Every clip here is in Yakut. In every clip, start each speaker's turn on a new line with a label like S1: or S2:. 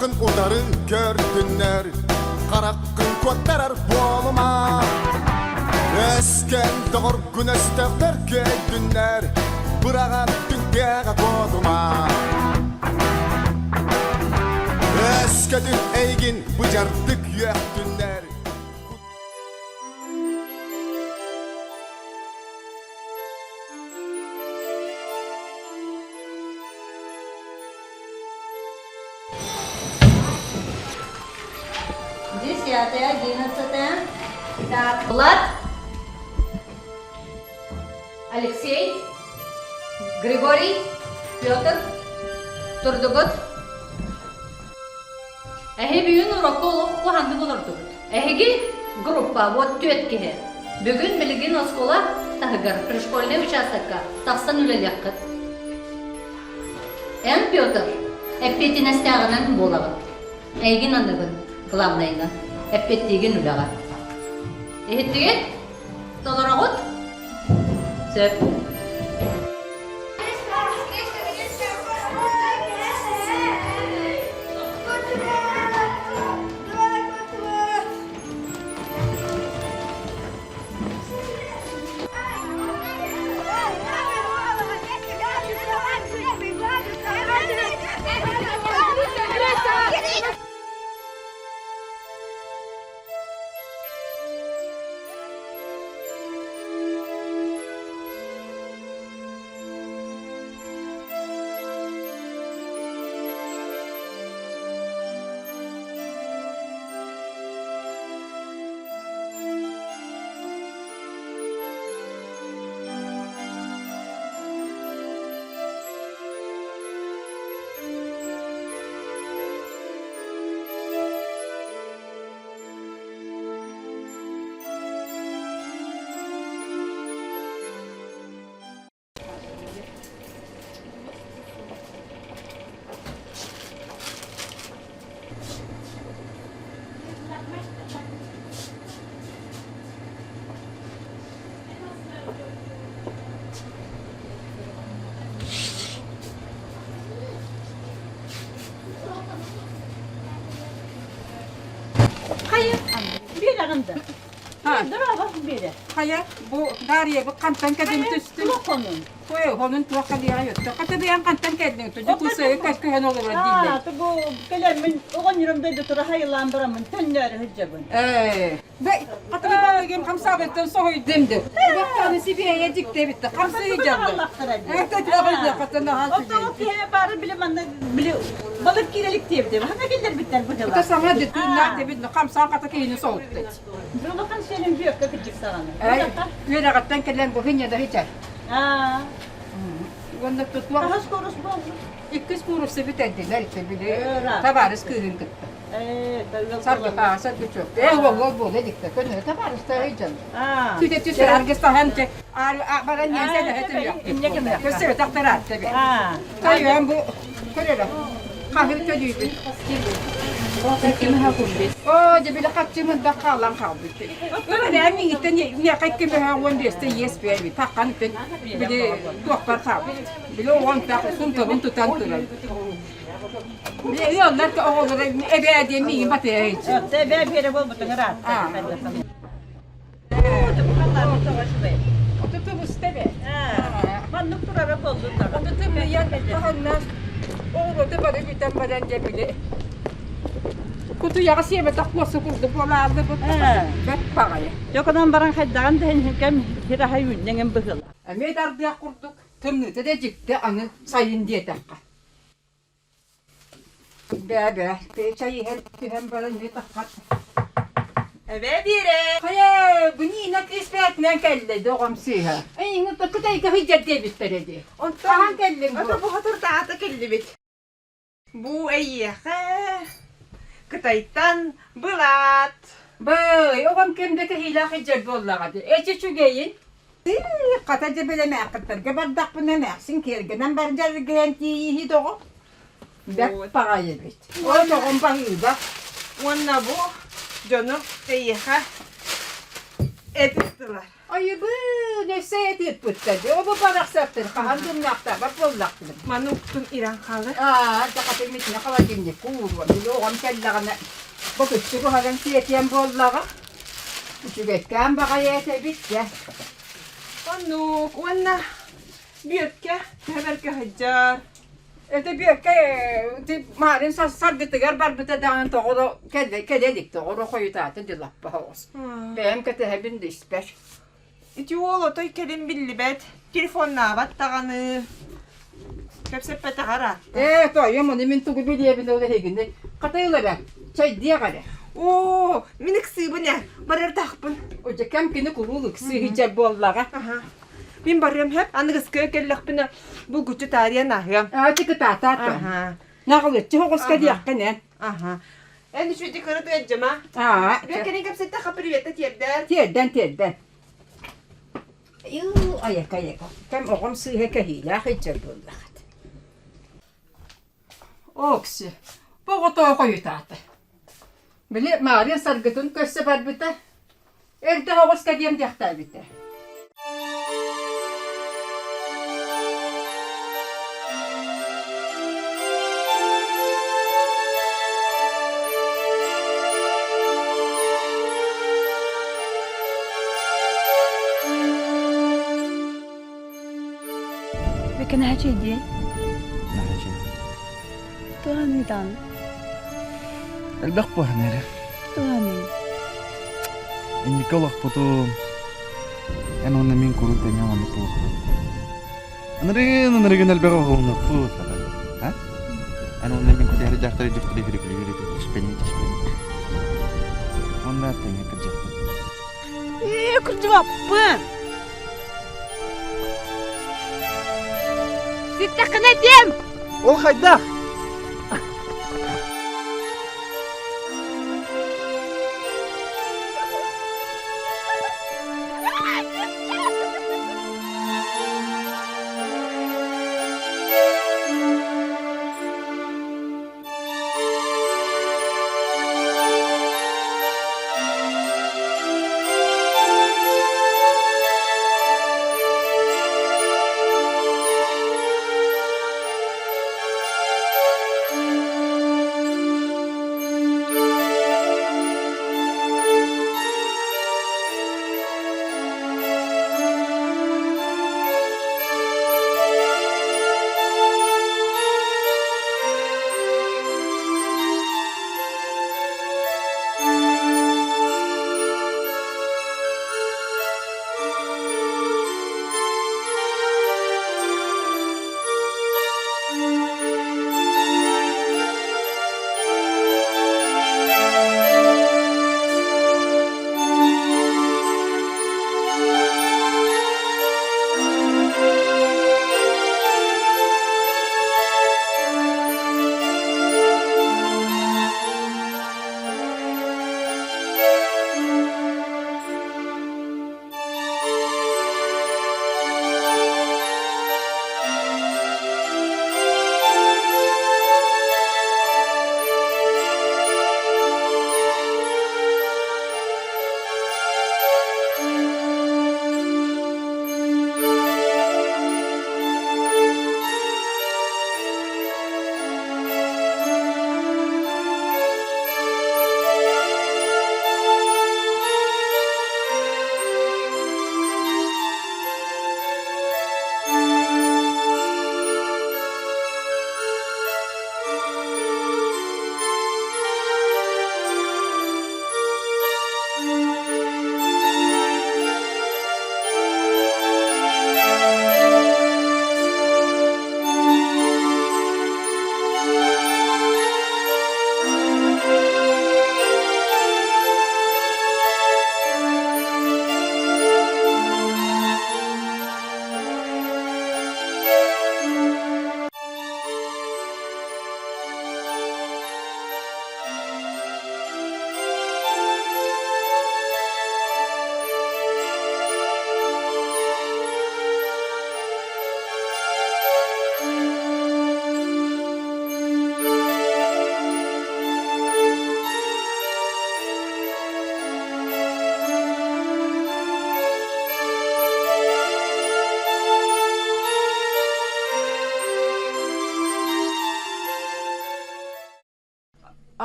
S1: Хараххын утары көрдүннэр, хараххын куоттарар буолума. Өскөн доҕоргун өстөөхтөр көйдүннэр, быраҕан түҥкэҕэ куотума. Өскөтүн эйигин быдьардык үөхтүннэр.
S2: Десятая, одиннадцатая. Так, Влад, Алексей, Григорий, Петр, Турдугут. Эһи бүгүн урокка олох куһаҕаннык олордубут. Эһиги группа вот түөрт киһи. Бүгүн билигин оскуола таһыгар пришкольнай участокка тахсан үлэлиэххит. Эн, Петр, эппиэтинэстээҕинэн буолаҕын. Эйигин аныгын, главнайынан, эппиэттиигин үлэҕэ. Иһиттигит? Толороҕут? Сөп.
S3: Хайа, биэрэҕин да? Дорообо, биэрэ.
S4: Хайа, бу Дарья бу хантан кэлин түстүн?
S3: Хонун.
S4: Ой, хонун туох кэлиэҕэ өттө. Хата бэйэҥ хантан кэллиҥ? Дьокуускайга көс-көһөн олорор дииллэр.
S3: Аа, бу кэлэммин оҕонньорум дойдутура хайылаан бараммын төннөөрү сылдьабын.
S4: Ээ, Бэй, хатыны балыгым хамсаабыттан соһуйдум да. Убахтаны сибиэйэ дьиктэбитте. Хамсыы дьалла.
S3: Оттон киһи бары били манна били балык киирэлик диэбитим. Хана киллэрбиттэр бу
S4: Ата саҥа дытыыннаах дебит хамсаан хата киһини соһутта.
S3: Улахан сиэним бүөккэ кырдьык саҕана.
S4: Үөрэҕиттэн кэлэн бу хиньяда хитэр. Уонна тутуох
S3: Хаһыс курус буолбут?
S4: Иккис куурусса бүтэрдилэр итэ били табаарыс кыыһын кытта. Саргы саргычок. Э уол уол буола дикте. Көнө табаарыстар ыйдьан. Түтэ түс аргыс таһан те баран ньэнсэ да Көссө тахтараат тебе. Тайыан бу көрөрө. Хаһыр төлүүбүт. Оо, дьэ били хаччымын да хаалан хаалбыт. Өр миҥиттэн миэхэ 215-те иэс биэрбит. Таххан били туохпар хаалбыт. Били оҕон тах сунтабын тутан турар. Ыаллар оҕолоро эбээ диэн миигин батыйа
S3: Эбээ биэрэ буолбутуҥ ыраатта.
S4: Тутубуста бе.
S3: Маннык турара буоллун даҕаны.
S4: Ону тымныйан хаһаннар оҕуруоту бары бүтэн баран дьэ били кутуйаҕа сиэмэтэх куоса курдук буолааллыбыт бэрт баҕайы.
S3: Дьоконон баран хайдаҕын да иһин кэм хираһа үүннэҥин быһыла.
S4: Эмиэ тардыах курдук тымныыта да дьикти аны сайын диэтэххэ. Бээ-бээ, чай иһэн түһэн баран үһү таххат.
S5: Эбээ биэрэ!
S4: Хайа, бу Нина кыыс бэйэтинэн кэллэ доҕом сыыһа. Эйиҥ кытайга сылдьар диэбиттэрэ дии.
S5: Онтон
S4: Хаһан кэллиҥ бу?
S5: Ото бу соторутааҕыта кэллибит. Бу эйиэхэ Кытайтан былаат.
S4: Бай, оҕом ким да кэһиилээх сылдьар буоллаҕа дии. Эчи үчүгэйин. Хата дьэ бэлэмээххиттэргэ бардахпына эмээхсин киэргэнэн бар дьарыгыйан тиийииһи доҕо. Бэрт баҕайы эбит. Ол тоҕом баһыыба.
S5: Уонна бу дьону эйиэхэ эпиттылар.
S4: Айыбын, Саадиссай тыыппыттар. Обу барахсаттар хаһан гыннаахтаабат буоллахтар.
S5: Маны уктун ирэн хаалар.
S4: Аа, дьахатын митинэ холодильникка ууруом. Били оҕом кэллэҕинэ ботуччу буһаран сиэтиэм буоллаҕа. Үчүгэйкээн баҕайы этэбит дьэ.
S5: Оннук уонна Бүөккэ төһө бэркэ сылдьар.
S4: Это Бүөккэ ти Марын саргытыгар барбыта даҕаны тоҕоро кэлэ кэлэ илик тоҕоро хойутаата дылаппа оҕус. Бэйэм кэтэһэбин да испэр.
S5: Ити уол отой кэлин биллибэт, телефоннаабат даҕаны. Кэпсэппэтэҕэ ыраатта.
S4: Ээ, тоойуом, ону мин тугу билиэбин ол эһигини. Хатыыл эрэ, чэйдиэх эрэ.
S5: Оо, мин ыксыыбын ээ, барыардахпын.
S4: Дьэ, кэм кини куруук ыксыы сылдьар буоллаҕа.
S5: Аха. Мин барыам сөп, аныгыскыга кэллэхпинэ булгуччу таарыйан ааһыам.
S4: Аа, чыкытаатаа то.
S5: Аха.
S4: Наҕылыччы оҕуска диэххин эн.
S5: Аха. Эн үчүгэйдик кыра тыадьыма.
S4: Аа.
S5: Бэккэрин кэпсэттэххэ приветтэ тиэрдээр.
S4: Тиэрдэн, тиэрдэн. Ю, айака, айака. Кэм оҕом сыыһа кэһиилээх илдьэр буоллахат. Окси, бу оҕотоо хойутаата. Били Маарыйа саргытын көрсө барбыта. Эрдэ оҕус кэдиэм диэхтээбитэ.
S3: Бэкэнэһэ чэйдиэй?
S6: Наһаа чэйдиэй.
S3: Туһаныытаан.
S6: Элбэх буоһан эрэ.
S3: Туһаныы.
S6: Инники олохпутун эн уонна мин куруук тэҥҥэ маннык буолуохпут. Ынырыгын, ынырыгын элбэх оҕолонуохпут. А? Эн уонна мин кутэһэр дьахтары дьахтары күрүкүлүгүр ити түспэни түспэни. Онно тэҥҥэ кырдьахпыт.
S3: Ээ, кырдьыбаппын. Ситтэххинэ этиэм!
S6: Ол хайдах?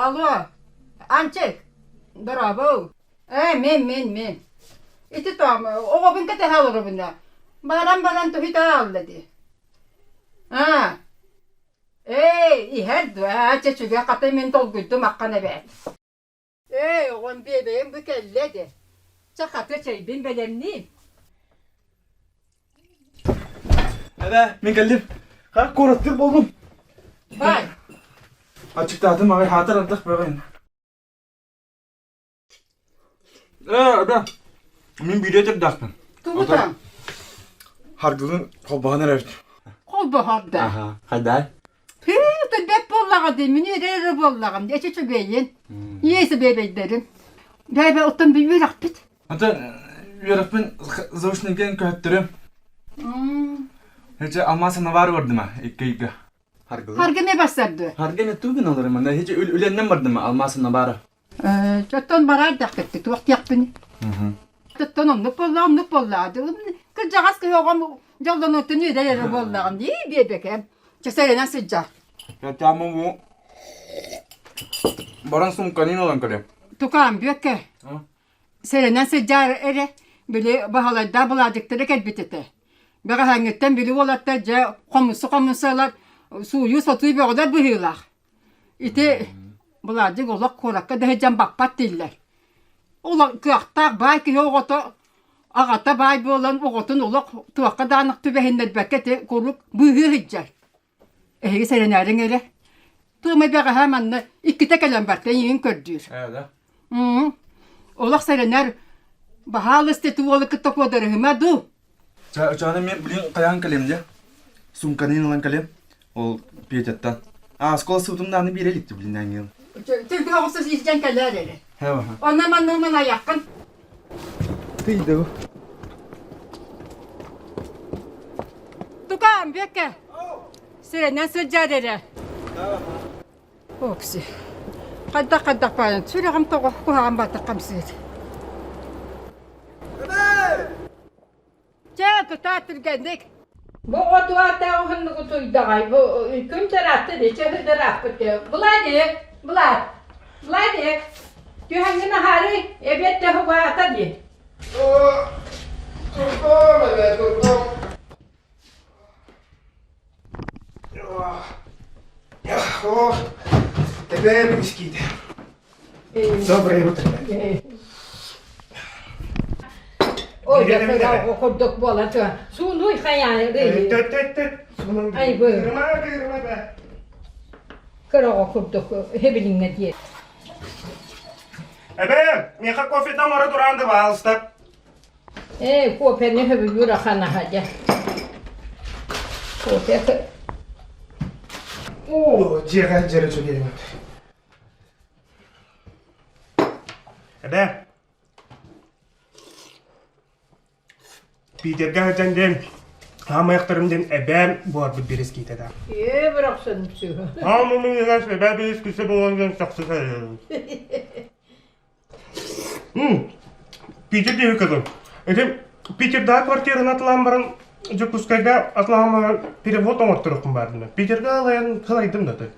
S4: Алло, Анчик, дорообо. Ээ, мен, мен, мен. Ити тоом, оҕобун кэтэһэ олоробуна. Баран баран туһуйта аалла дии. Аа, Ээ, иһэр дуо? Аа, чэ, чүгэ, хата мин толкуйдум аххан эбээт. Ээ, оҕом биэбэйим бу кэллэ де. Чэ, хата чэйбин бэлэмниим.
S6: Эбээ, мин кэллим. Ха, куораттыыр буоллум.
S4: Бай.
S6: Аччыктаатым аҕай хаатар ардах бөҕөйүн. Ээ, эбээ, мин биирэ этэрдээхпин.
S4: Тугутан?
S6: Харгылын холбоһон эрэбит.
S4: Холбоһор да.
S6: Аха, хайдай?
S4: Тыы, бэт буоллаҕа дии, мин эрэ эрэ буоллаҕым, эчи үчүгэйин. Иэс бэйбэйдэрим. Бэйбэ оттон би үөрэхпит.
S6: Ата үөрэхпин заочныйга көһөттөрүм. Эчи алмаас навар бардыма икки ыйга. Харгылы.
S4: Харгы не бассарды?
S6: Харгы не тугун алырым, ана хичи үленнен бардыма алмаас навара.
S4: Оттон бараар дэхтэттик туох диэхпин. Оттон оннук буолла, оннук буолла. Кырдьаҕас киһи оҕом дьоллонуутун үөрэр эрэ буоллаҕым дии биэбэкэм. Чэсэринэн сылдьар.
S6: Тама бу баран сумканын алан кэлем.
S4: Тукаам бүөккэ. Сэрэнэн сылдьар эрэ били баһылайдаах былаадьыктара кэлбит этэ. Бэҕэһээҥҥиттэн били уолаттар дьэ хомусу-хомусалар сууйуу-сотуу бөҕөлөр быһыылаах. Ити Былаадьык олох куоракка да сылдьан баппат дииллэр. Олох кыахтаах баай киһи оҕото аҕата баай буолан оҕотун олох туохха даҕаны түбэһиннэрбэккэ ити куруук быыһыы сылдьар. Эһиги сэрэнээриҥ эрэ. Туома бэҕэһээ манна иккитэ кэлэн барта эйигин көрдүүр.
S6: Ээ да.
S4: Олох сэрэнэр баһаалыста ити уолу кытта куодарыһыма дуу.
S6: Чааны мен блин хайаан кэлиэм дьэ. Сумканы ылан кэлиэм. Ол Петяттан. А, оскуола сыутун дааны биэрэ иликти блин ангел.
S4: Түргө оҕусус илдьэн кэлээр эрэ. Онно манна ман айаххын.
S6: Тыйды.
S4: Тукаам, Бекке. Сирэнэн сылдьаар эрэ. Окси. Хайдах-хайдах баайан сүрэҕим тоҕо куһаҕан баттах хамсыыр. Чэ, кытаат түргэнник.
S2: Бу отуата уһуннук утуйдаҕай, бу күн тараатты дии, чөһү тарааппыт Владик, Влад, Владик, түһэҥҥин аһаары, эбиэт да угаата дии.
S1: Турдум, эбээ, турдум.
S7: О, эбээ бискиит. Доброе утро.
S2: Ой, курдук буола Суунуй хайааны Ай бу. Кыраҕа курдук хебилиҥҥэ диэ.
S7: Эбээ, миэхэ кофетан оҥоро тураан да баалыста.
S2: Ээ, кофены сөбүлүүр аханаһа дьэ. Кофе
S7: Оо, дьиэҕэ дьэрэ үчүгэйин. Эбээ, Питергэ сылдьан диэн хаамыахтарым диэн эбээм буоларбыт биэрэскиитэ да.
S2: Ээ, бырахсан сыыһа.
S7: Хаамымыгас эбээ биэрэскиитэ буолан диэн сахсы сайын. Питер диэки кызым. Ити Питердаа квартираны атылаан баран Дьокуускайга атылаан перевод оҥорторохпун баардым. Питергэ ылайан кылайдым да ты.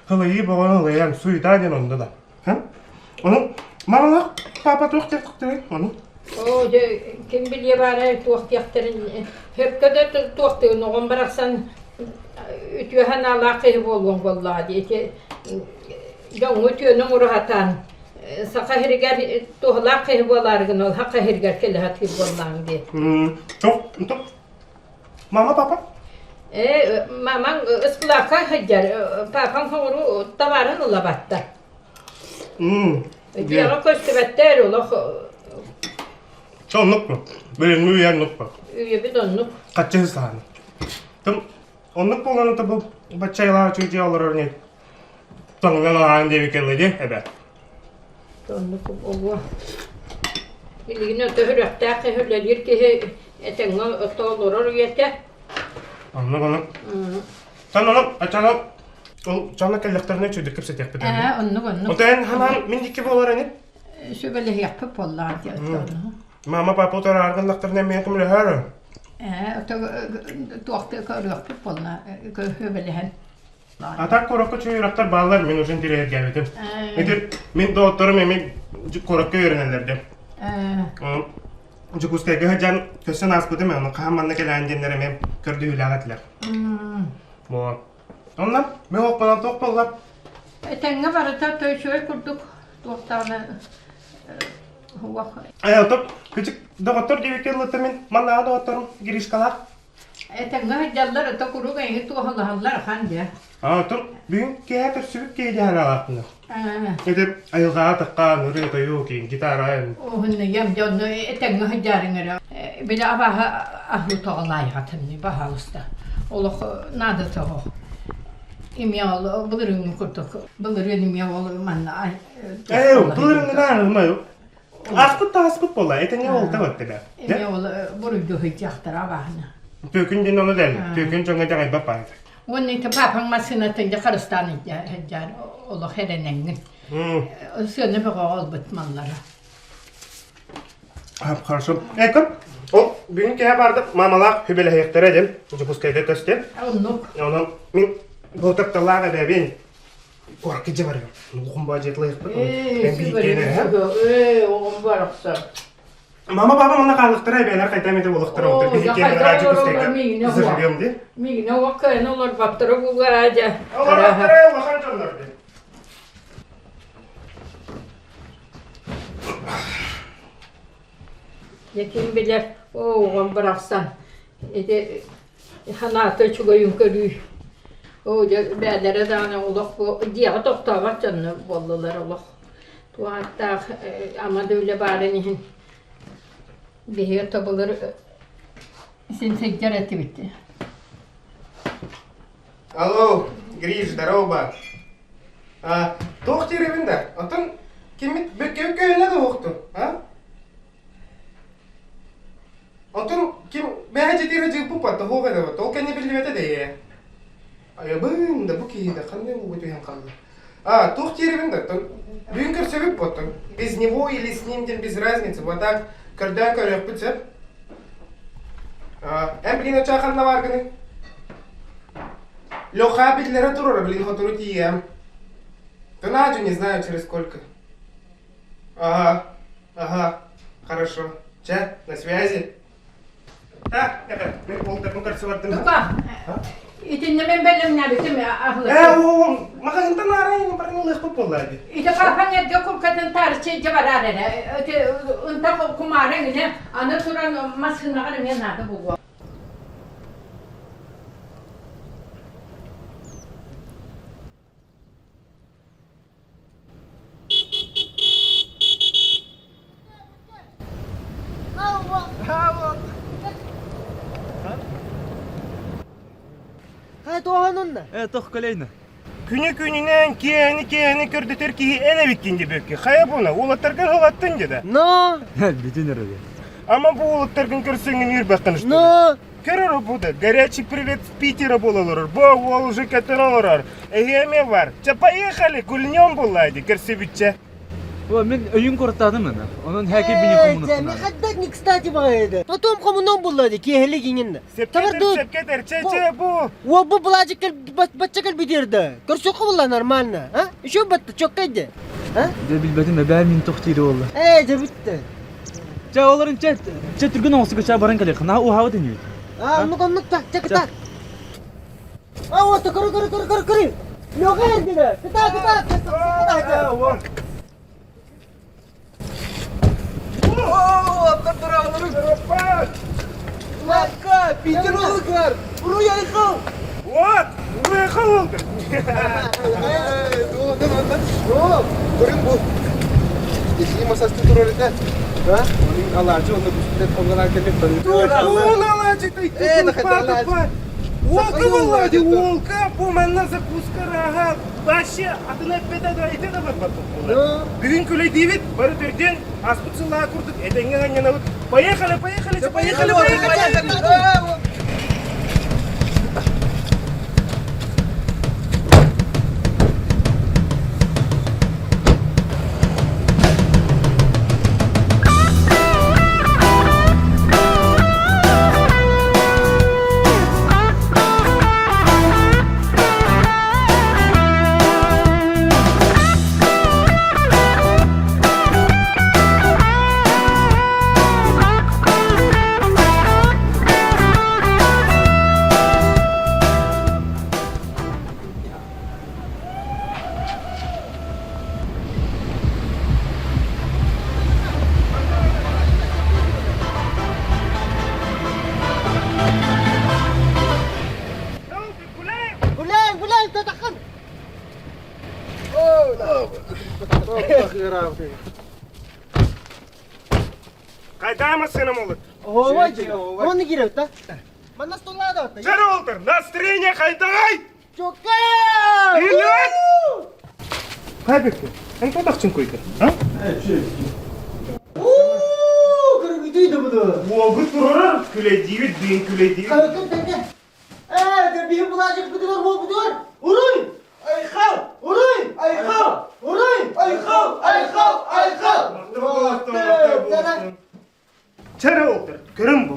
S7: Ылайыы боҕон ылайан суета диэн онно да. Ону мамалах папа туох диэхтэрин ону.
S2: Оо, дьэ, ким билиэ баарай туох диэхтэрин сөпкө да туохтыын оҕом барахсан үтүө санаалаах киһи буолуоҥ буоллаҕа дии. Ити Дьоҥҥо үтүөнү оҥоро-сатаан, саха сиригэр туһалаах киһи буолаары гына ол саха сиригэр кэлэ сатыыр буоллаҕыҥ дии.
S7: Тоқ, Мама, папа?
S2: Ээ, мамаҥ ыскылаакка сылдьар, папаҥ соҕуруу табаарын ыла батта. Дьиэҕэ көстүбэттэр олох
S7: Оннук Билиҥҥи үйэ оннук
S2: Үйэбит оннук.
S7: Хаччы сааны. Тым оннук буолан бу баччайлаах үчүгэй олорор не Тоҥнон аһаан диэбиккэ дии эбэ.
S2: Оннук буолуо. Билигин өтө сүрэхтээх киһи үлэлиир киһи этэҥҥэ ото олорор үйэтэ.
S7: Оннук оннук. Тан онон ачана ол чана кэллэхтэринэ үчүгдүк кэпсэтиэхпит.
S2: Ээ, оннук оннук.
S7: Ота эн ханаан мин дикки буолар ини?
S2: Сүбэлэһиэхпит буоллаҕа диэн.
S7: Мама папа утараар гыннахтарына эмиэ көмөлөһөр.
S2: Ээ, ото туохты көрүөхпүт буолла, сүбэлэһэн.
S7: А так куоракка үөрэхтэр бааллар, мин уже интэриэһиргээбитим. Ити мин доҕотторум эми куоракка үөрэнэллэр дьэ. Дьокуускайга сылдьан көссөн ааспытым, ону хаһан манна кэлээн диэннэр эмиэ көрдөһүүлээх этилэр. Вот. Онно мен олохпунан туох буолла?
S2: Этэҥҥэ барыта үчүгэй курдук туохтаҕына уох.
S7: Э, оттон күчүк доҕоттор диэбиккэ ыллыта мин маннааҕы доҕотторум Гришкалаах.
S2: Этэҥҥэ сылдьаллар, ото куруук эйиги туоһулаһаллар ахан дьэ.
S7: Аа, оттон бүгүн киэһэ көрсүбүт киһи дьаһан аҕаахпына. Ити айылҕаҕа таххаан ырыа-тойук, гитара.
S2: Уһуннуйам дьонну этэҥҥэ сылдьаарыҥ эрэ. Били абааһы аһыы тоҕолаайҕатынныы, баһаалыста. Олох наада тоҕо. Имиэ ол былырыыҥҥы курдук. Былырыын имиэ ол манна
S7: Ээ, былырыыҥҥы Ааспыт да ааспыт буолла, этэҥҥэ уолта баттыга.
S2: Эмиэ ол буруйду сылдьахтара абааһына.
S7: Түөкүн диэн ону дэн, түөкүн дьоҥҥо дьаҕайбат баайда.
S2: Уонна ити папаҥ массыынатын дьэ харыстаан сылдьаар олох эрэнэҥҥин. Сыана бөҕөҕө ылбыт маллара.
S7: Хорошо. Эко, ол бүгүн киһи барды мамалаах хүбэлэһиэхтэрэ диэн Дьокуускайга көстө.
S2: Оннук.
S7: Онон мин бу тапталлаах эбэбин Куоракка дьэ барыам. Улухан баа дьиэтилэһиэхпит.
S2: Ээ, Ээ, оҕом барахсан.
S7: Мама, папа манна хаалыктара, эбээлэр хайдам этэ буолуохтара.
S2: Оо,
S7: Биһиги
S2: хайдах
S7: радио
S2: олороллор миигинэ
S7: заживем ди.
S2: Миигинэ уох кыайан олорбаттара буолуо дьэ.
S7: Олорбаттара улахан дьоннор ди.
S2: Дьэ ким билэр, оо, оҕом барахсан. Ити Ханаата үчүгэйин көрүү. Оо, дьэ, бээлэрэ даҕаны олох бу дьиэҕэ тохтообот дьонно буоллулар олох. Туох ааттаах ама да үлэ баарын иһин биһиги тобулар син сылдьар этибит.
S7: Алло, Гриш, здорово. А, туох диэрэбин да? Оттон киммит бүккэ-бүккэ да уохтун, а? Оттон ким бэйэ дьиэтигэр дьыыппыппат, тоһуох эдэбит, ол кэннэ биллибэтэ да ээ. Айабын да бу киһи да ханна ууга түһэн хаалла. А, туох диэрибин да, оттон бүгүн көрсөбүт оттон без него или с ним диэн без разницы, вот так көрдөөн көрүөхпүт сөп. А, эн билин очаа ханна бааргыный? Леха биллэрэ турара, билин хотуру тиийэм. Надю не знаю через сколько. Ага, ага, хорошо. Чэ, на связи. Так, это, мен қолдарын көрсө бардым.
S2: Тука, итиннэ мен бэлэмнээбитим аһылык.
S7: Ээ, оо, маҕаһыынтан аарайын баран ылыахпыт буолла дии.
S2: Ити папаҥ эргэ куркатын таарыччы дьэ бараар эрэ. Ити ынтах кумаара иҥинэ, аны туран массыынаҕар эмиэ наада буолуо.
S7: Күнү күнүнэн, киэһэни киэһэни көрдөтөр киһи эн эбиккин диэбэккэ. Хайа буна, уолаттаргар халаттын деді.
S1: Но!
S6: Бүтүн өрөбү.
S7: Ама бу уолаттаргын көрсөҥҥүн үөрбэххин что ли?
S1: Но!
S7: Көрөр бу да, горячий привет с Питера буола олорор. Бу уол уже көтөр олорор. Эһиэме бар. Чэ, поехали, гульнем булла ди, көрсүбүтчэ.
S6: О, мин өйүн куртаатым ына. Онон хәки бини
S1: Э,
S6: хомунуттунар.
S1: Хаддат не кстати баҕайыды. Потом хомунон булла ди, киэһэлик иҥин.
S7: Сепкетер, сепкетер, чэ, чэ, бу.
S1: Уол бу былаажык кел бачча кел бүтүөрдө. Көрсөххө булла нормально. А? Еще батта, чоккай де. А?
S6: Дэ билбэтим эбээ мин тохтиир буолла.
S1: Э, дьэ бүтте.
S6: Чэ, олорун чэ, чэ түргэн оҥостуга чэ баран кэлиэх. Наһаа уһаабыт инибит.
S1: А, оннук оннук так, чэ кытаат. А, вот, көрү көрү көрү көрү көрү. Лёха эрдиле. Кытаат, кытаат, кытаат. Лапка, Питер улугар, уруй-айхал!
S7: Вот, уруй-айхал oldu.
S8: Көрүҥ бу. Итии масасты турар этэ. Оның алаачы онно күстүтэн оннан кэлбит
S7: Уол алаачы Уолка буолла дии, уолка бу манна закуска рааһа вообще атын эппэтэ да ити да барбат буолла. Бүгүн күлэйдиибит, бары төрдүөн аспыт сыллаа курдук этэҥҥэ анньанабыт. Поехали, поехали, поехали, поехали!
S1: ыраабыт.
S7: Хайда массыына молот?
S1: Оһуобай Оны киирэр да? Манна столлаада.
S7: Чэр олтыр, настроение хайдагай?
S1: Чокка!
S7: Илет! Хайбекке, эн кадахчын койды, а?
S1: Уу, көрүгүтүй да буду.
S7: Уолгут турарар, күлэйдиибит, дыын күлэйдиибит.
S1: Кыргын тәке. Ээ, дөрбиһин булаачык бутугар буолбутугар. Уруй! Айхал! Уруй! Айхал! Уруй! Айхал! Айхал! Айхал!
S7: Чэрэ олтыр, көрөн бу.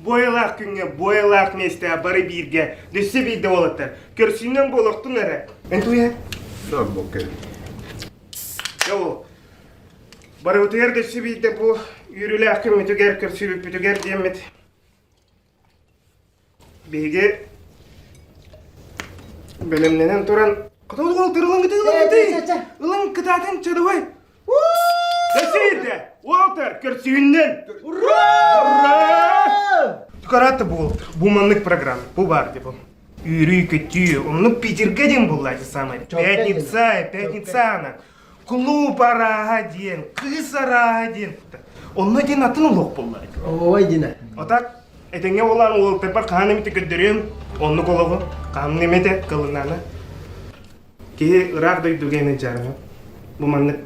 S7: Буойалаах күҥҥэ, буойалаах миэстэҕэ бары бииргэ, дөссө биирдэ уолаттар. Көрсүүнэн буолуохтун эрэ. Эн туйа? Дьэ ол. Барыбытыгар дөссө биирдэ бу үөрүүлээх күммүтүгэр, көрсүбүппүтүгэр диэммит Биһиги бэлэмнэнэн туран Хоту ылын ылын ылын кытаатын чадыбай Дэсиидэ Уолтер көрсүүннэн Ура! Тукаратта буолтер бу маннык программа бу бар деп Үүрүү көтүү оннук Питерге диэн булла самай пятница пятница ана Кулууп арааһа диэн, кыыс арааһа диэн. Онно диэн атын олох буолла.
S1: Ой, дина.
S7: Отак этэҥҥэ буолан уолтарбар хаһан эмитэ көрдөрүөм, оннук олоҕу, хаһан эмитэ кылынаны. Киһи ыраах дойдуга эми дьарыгы. Бу маннык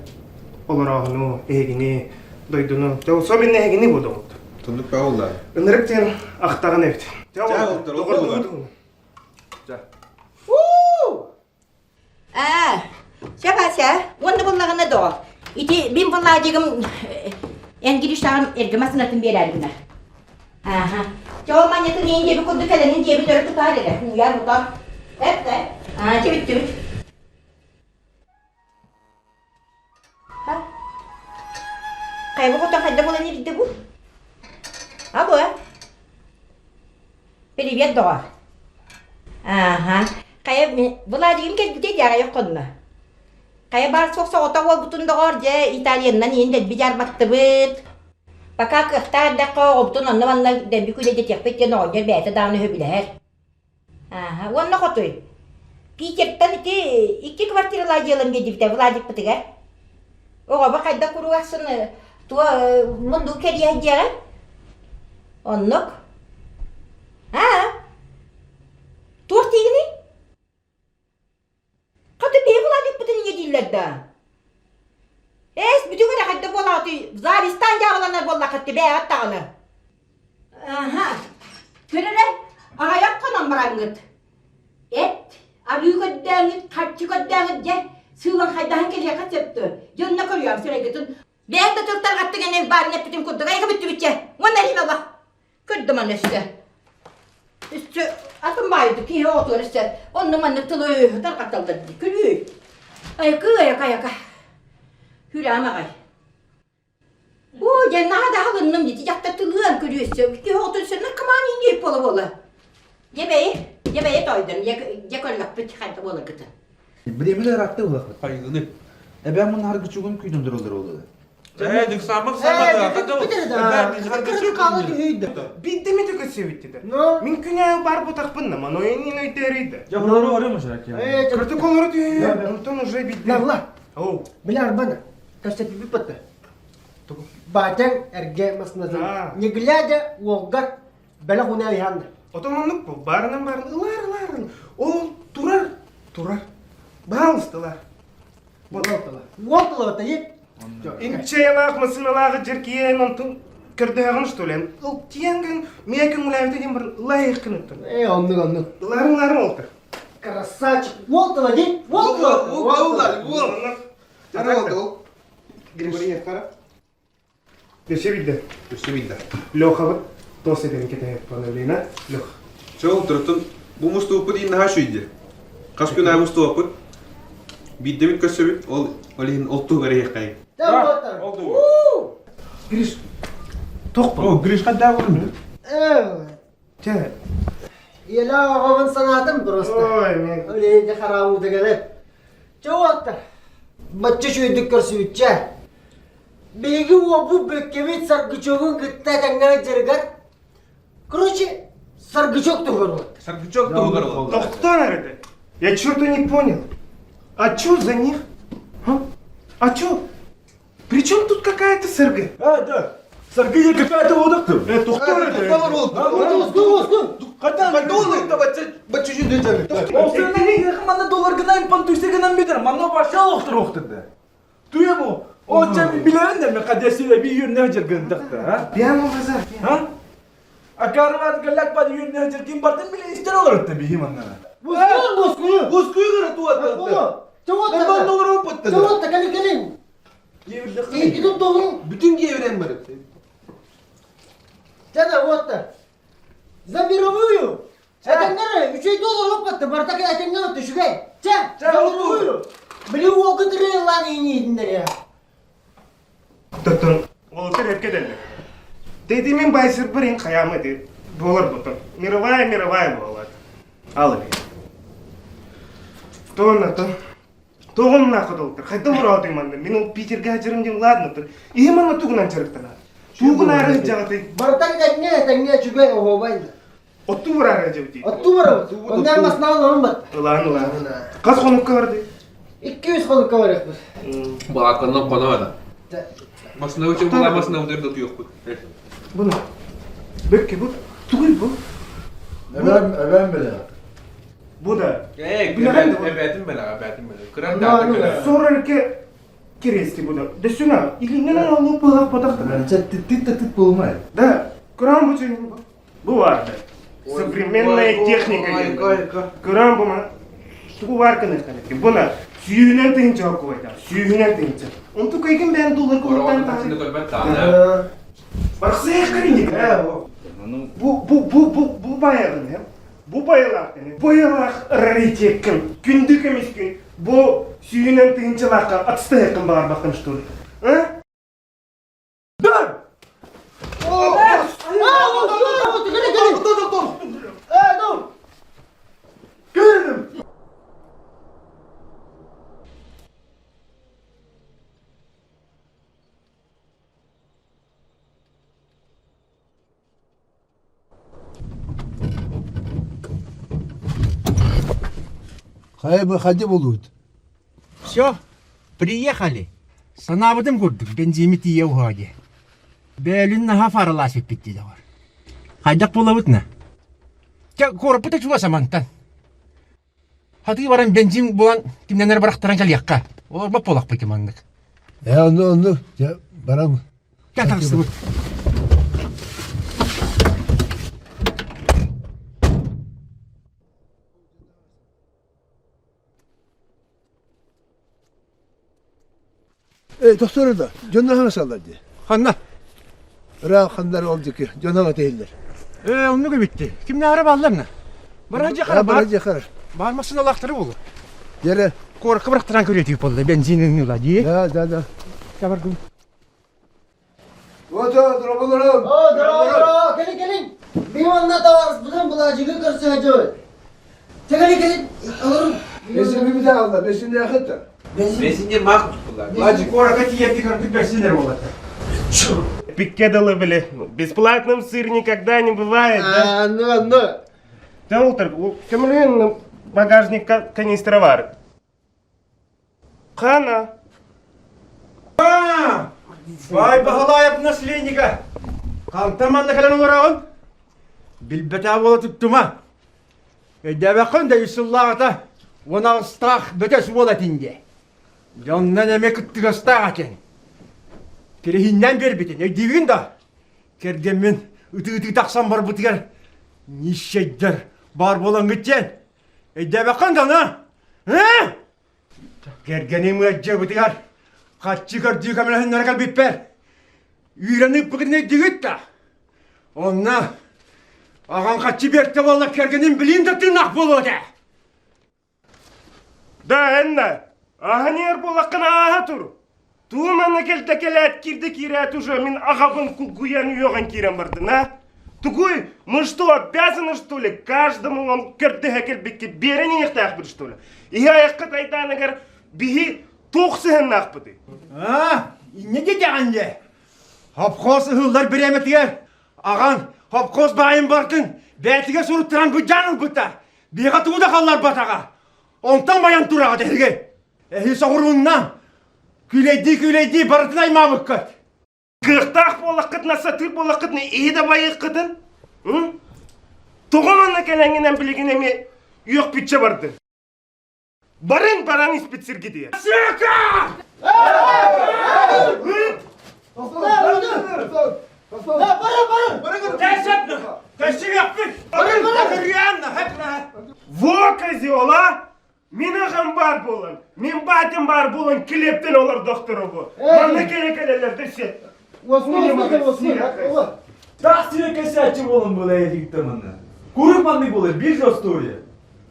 S7: олорооһуну, эһигини, дойдуну. Те особенно эһигини бу доҕоттор.
S8: Туннук баулла.
S7: Ынырык диэн ахтаҕын эбит. Те
S8: доҕордуу.
S3: Аа, чэ, Вася, уонна буллаҕына доҕор, ити мин Владигым эн Гриштаҕын эргэ массыынатын биэрээри гынар. Ааха. Чэ, ол манньатын иин диэби курдук кэлэнин диэбин өрө тутаар эрэ, ууйар утар. Эп, эп. Аа, чэ, бүттүбүт. Ха? Хайа хотон хайда буолан ирдэ бу? Алло. Привет, доҕор. Ааха. Хайа Владигым кэлбитэ дьаарайах хонно. Хайа баар суох соҕотох уолбутун доҕор, дьэ Италияннан иин дэлби дьаарбаттыбыт. Пока кыахтаах эрдэххэ оҕобутун онно-манна дэлби күлэдэтиэхпит диэн оҕонньор бэйэтэ даҕаны сөбүлэһэр. Ааһа, уонна хотуй, Питертэн ити икки квартиралаах дьиэлэн биэрдибитэ Владикпытыгар. Оҕобо хайдах куруук ахсын туо мунду кэриэһ диэҕэ. Оннук. Аа, туох диигиний? Хата биһи Владикпытын ийэ дииллэр да. Эс, бүтүҥ эрэ хайда буолаатый, завистан дьаабыланар буоллаххыт бээҕит даҕаны. Аха, көр эрэ, аҕайах хонон бараҥҥыт. Эт, арыы көрдөөҥҥүт, харчы көрдөөҥҥүт дьэ, сыылан хайдаһан кэлиэххит сөптө. Дьэ онно көрүөм сирэйгитин. Бэйэҥ да тыл тарҕаттыҥ эн баарын эппитим курдук, айга бүттүбүччэ. Уонна эриим алла. Көрдүм аны өссө. Өссө атын баайды киһи оҕотугар өссө онно маннык тылы тарҕаталлар дии. Күлүү. Айакы, айака, айака. Күрэм аҕай. Оо, дьэ, наһаа да аһылынным дии. Дьахтар тылыан көрүү өссө. Киһи оҕотун өссө наркоман иҥиир буола-буола. Дьэ бэйи, дьэ бэйи тоойдон, дьэ көрлөхпүт хайда буоларгытын.
S6: Бириэмэлэр ыраатта буолахпыт.
S8: Хайгыны.
S6: Эбэм муннаргычугун күүтэн тураллар буолла.
S9: Ээ, дыксааммыт самата.
S7: Биддеми төкөсөбүттү Мин күнээ бар бутахпын маноин өйдөрүйдэ.
S6: Жахлары оры мышак.
S7: Кыртык олору түһүү, онтон уже бидде.
S1: Нарла,
S7: Оу.
S1: били арбана, кэпсэтиппит батта. Батяҥ эргэ массыынатын не глядя уолгар бэлэх унаа иһанна.
S7: Отон оннук бу, барынан барын ылар ыларын. Ол турар, турар. Баалыстылар.
S1: Уол тыла. Уол тыла батайы.
S7: Инчэйэлаах массыыналаах дьэркиэн онтун көрдөһөҕүн что ли? Ыл тиэнгин миэ көҥүлээбитэ диэн баран ылайыаххын
S1: Э, оннук оннук.
S7: Ыларын ыларын олтар.
S1: Красавчик. Уол тыла дии. Уол тыла.
S8: Уол тыла. Уол. Уол тыл.
S7: Григорий Хара. Өссө билдэ.
S8: Өссө билдэ.
S7: Лехабыт тос этэн кэтэһэр Паналина. Лех.
S8: Чол турутун бу мустууппут иин наһаа үчүйдэ. Хас күн аайы мустуоппут. Биирдэ көрсөбүт, ол ол иһин ол туһугар иһиэххэйин.
S1: Ол
S7: туһугар. Гриш, тохпо.
S9: О, Гриш хайдаа болун?
S7: Чэ.
S1: Ийэлээх оҕобун санаатым просто.
S7: Ой, мен.
S1: Үлэһинде хараабыта кэлэр. Чэ уоттар. Бачча үчүгэйдик көрсүбүччэ. Биһиги уолбут Бөккөбүт Саргычогун кытта тэҥҥэ дьарыгар. Короче, Саргычок туһугар уолаттар.
S8: Саргычок туһугар уолаттар.
S7: Тохтоо эрэ. Я чего-то не понял. А чё за них? А? А чё? Причем тут какая-то сыргы?
S9: А, да. Саргы какая-то лодок
S7: Э, тухтар это.
S9: Манна долларгынан пантуйсыгынан битер, манна вообще лохтыр охтырды. Туя бу. О, чем билерин де, кадеси би юрне жергындыкты, а?
S7: Пьяный базар.
S9: А? А карват галак под юрне жергин бартын биле истер олар бихи манна.
S1: Боскуйун, боскуйун.
S8: Боскуй туат.
S1: Чоғот
S8: Нормально доллар опытты.
S1: Чоғот кали кали. Идут доллар.
S8: Bütün gevren var.
S1: Жана вот За мировую. Этеңнер үчей доллар оппатты. Бартак этеңнер өттү шүгэй. Ча, за мировую. Били окудыры лан инидиндер я.
S7: Тоттон, ол терепке делdi. Dediğimin байсыр бір ин қаямы деп болар бұтын. Мировая, мировая болады. Ал эми. Тонна то. Тоғын нақы долтыр. Қайда мұрау манды. Мен ол Питерге ажырым дейм, ладно тұр. И манна тугунан чырыктана. Тугун ары жағаты.
S1: Бартак этеңне этеңне чүгэй оғобайды.
S7: Отту бар ары жабыты.
S1: Отту бар. Ондан масынан олмат.
S7: Ылан, ылан. Қас қонукка барды.
S1: 200 конукка бар екпіз.
S8: Балаканнан қона бада. Масына өтен була масына өтер дот yok.
S7: Бұны. Бөкке bu. Тугуй bu.
S10: Эбэм, эбэм билэ.
S7: Bu da.
S8: Ey,
S7: Билеген
S8: эбэтим бела, эбэтим бела. Кыран
S1: Ну, ну,
S8: да.
S7: Сорарке керести bu da. Desuna, илинен алып балак батақты.
S10: Чэ тит тит болмай.
S7: Да, Kur'an bu çünkü bu. Bu vardı. Современная техника. Kur'an bu ma. Тугу var кını каны. Буна сүйүнен тыгынча окуйда. Сүйүнен тыгынча. Онту кайгын бен доллар култан та. Барсай кырыник. Бу бу бу бу бу баягын hem. Бу баялак дени. Баялак раритет ким. Күндүк эмес күн. Бу сүйүнен тыгынчалакка атыстайкын бар бакын что ли. А?
S10: Хайбы хади болут.
S11: Все, приехали. Санаабытым курдук, бензими тиие уһади. Бээлин наха фаралаас иппитти доҕор. Хайдах буолабытна? Чэ, куораппыта чугас амантан. Хатыы баран бензин булан кимнэнэр барахтаран кэлиэххэ. Олорбот буолахпыт маннык.
S10: Э, онну, онну. Чэ, барам.
S11: Чэ, тахсыбыт.
S10: Э, доктор да. Дьонно хана саллар ди.
S11: Ханна.
S10: Ыра хандар ол дики. Дьонно тейиллер.
S11: Э, оннук эбитти. Кимнээҕэр баалларна? Бара дьахара
S10: Бара
S11: бар.
S10: жахар.
S11: Бар массыналаахтары буолу.
S10: Дере.
S11: Куоракка барахтаран көрүөтүү буолла. Бензинин ыла дии.
S10: Да, да, да.
S11: Чабаргын.
S10: Вот, дорабаларым.
S1: О, здорово, здорово, кели, кели. Биманна товарищ, бұдан бұла жигі көрсі хажы. Кели, кели, алырым.
S10: Бесин bir daha aldı. Бесин de yakıt
S1: Бензин.
S8: Бесинде мак tuttular.
S11: Ладжи куоракка тиийэрди көрдүк бэрсинер буолла.
S7: Пиккедалы были. Бесплатным сыр никогда не бывает, да?
S1: А, ну, ну.
S7: Да, Олтер, көмүлүн багажник канистра бар. Қана.
S11: Бай Баһалаев наследника. Хантан манна кэлэн олороҕун? Билбэтэх буола туттума. Өйдөөбөккүн да үс сыллааҕыта 18-таах бөтөс буола этиҥ Дьоннон эмиэ кыттыгастаах этиҥ. Кириһиннэн биэрбитин өйдүүгүн да? Кэргэммин ытыы-ытыы тахсан барбытыгар нищайдар баар буолаҥҥыт диэн. Өйдөөбөккүн да ону? Э? Кэргэним ыалдьыбытыгар харчы көрдүү көмөлөһүннэрэ кэлбиппэр үүрэн ыыппыкытын өйдүүгүт да? Онно аҕаҥ харчы биэртэ буолла кэргэним билиим да тыыннаах буолуо этэ.
S7: Да, энна. Аһанер булаккын ааһа тур. Тууманы келте келет кирди кирет уже мин ағабын кулгуян уйоган кирен бардын, а? Тугуй, мы что, обязаны, что ли, каждому он көрдөһө келбикке берен иехтаах что ли? Иһи аяққа тайтааныгар биһи туох сыһыннаахпыты.
S11: А, инньэ диэтэҕин дии. Хопхоз ыһыллар бириэмэтигэр аҕаҥ хопхоз баайын бартын бэйэтигэр суруттаран быдьаан ылбыта. Биһиэхэ тугу да халларбатаҕа. Онтон байан тураҕыт эһиги. Эһи соҕуруунна. Күүлэйдии-күүлэйдии барытын аймаабыккыт.
S7: Кыахтаах буоллаххытына, сатыыр буоллаххытына иһи да байыаххытын. Тоҕо манна кэлэҥҥинэн билигин эмиэ үөхпүччэ бардын. Барын баран испит сиргитигэр. Сука! Во, козел, а! Мин аҕам баар буолан, мин батям баар буолан килиэптэн олордохторо бу. Манна кэлэ кэлэллэр да сет.
S9: Так сире кэсээччи буолан була эдикте манна. Курuk маннык буолар бир жостуя.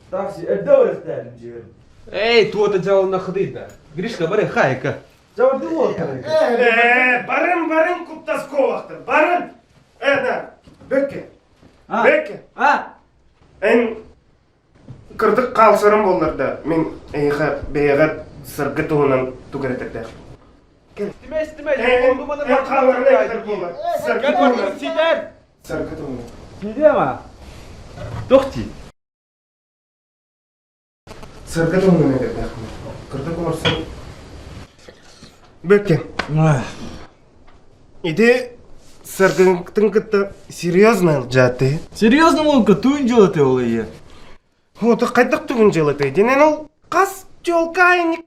S9: Так си эрдэ барыхтаатым дьиэбэр.
S8: Эй, туота дьалына хыдыйда. Гришка, бары хайка.
S9: Жабырды буолтар.
S7: Э, барын барын куптасковахтар, барын. Э, да, Бекке. Бекке.
S9: А?
S7: Эн Кырдык хаалсарым буоллар да, мин эйиэхэ бэйэҕэр сыргы туһунан тугу эрэ этэрдээхпин.
S9: Истимэ, истимэ,
S7: Эн хааларына этэр буоллар. Сыргы туһунан.
S9: Ситэр!
S7: Сыргы туһунан.
S9: Сидиэ ма? Тохти.
S7: Сыргы туһунан этэрдээхпин. Кырдык олорсон. Бөкке. Ити сыргыҥтын кытта серьезно ылдьааты.
S9: Серьезно молка туун дьыалата ол ийэ.
S7: Ото хайдах тугун дьыалатай динен ол хас дьолкайник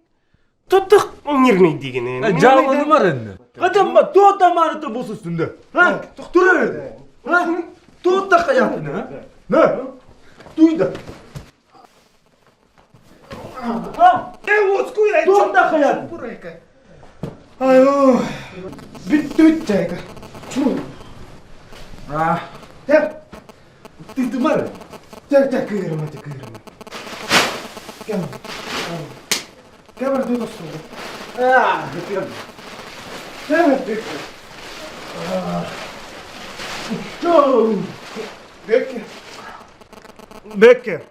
S7: тутух нермейдигин.
S9: Жааланымар энни. Кадамма туота мааны бус үстүндө. Ха? Турар. Ха? Туота хаятын ха? На. Туйда. Туота хаятын.
S7: Ай, ой. Бүттүбүт чайка.
S9: А. Ты тымар.
S7: Чэ, чэ, кыырма, чэ, кыырма. Кэм. Кэм эрдэ тостулду.
S9: А, кэм.
S7: Кэм эрдэ. Бекке. Бекке.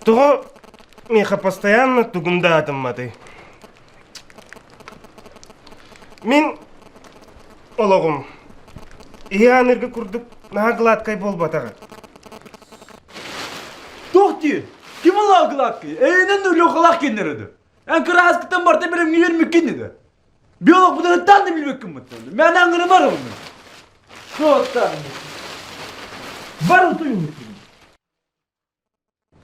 S7: Тоҕо миэхэ постоянно тугундаатымматый? Мин олоҕум иһи курдук наһаа гладкай буолбатаҕа.
S9: Туох дии? Ким олоо гладкай? Эйинэн Лехалаах киннер Эн кырааскыттан барта билимҥи үөрмүккүн еді. Биолог бутарыттан да билбеккин бутта. Мен аңгыны бар оны. Соттан. Бар утуйум.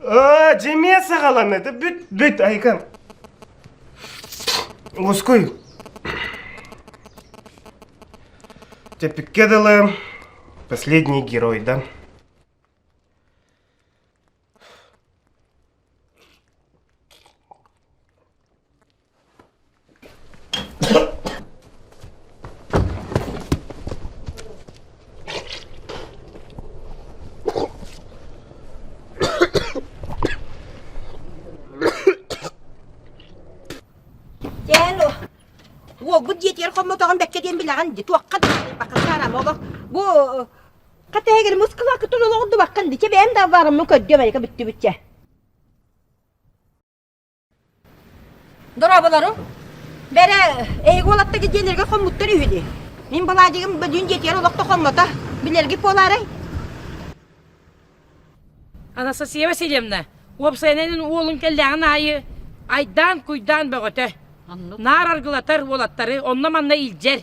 S7: Аа, дьимиэ саҕаланна. Бүт, бүт, айкан. Уоскуй. Тэппиккэ дылы последний герой, да?
S3: Дьээн уолбут дьиэтигэр хоммотоҕун бэккэ диэн билэҕин дии туохха да бакылтаарам олох бу хатыһыгар мускулаакытын олоҕурдубаккын дии чэ бэйэм да бараммын көрдүөм эрэ бүттүбүт чэ Дорооболору. Бэрэ, эһиги уолаттарга дьиэлэргэ хоммуттар үһү дии. Мин балаадьыгым бөдүүн дьиэтигэр олох да хоммото. Билэргит буолаарай?
S2: Анастасия Васильевна, уопсайынан уолун кэллэҕин аайы айдаан-куйдаан бөҕөтө. Наар аргылатар уолаттары онно-манна илдьэр.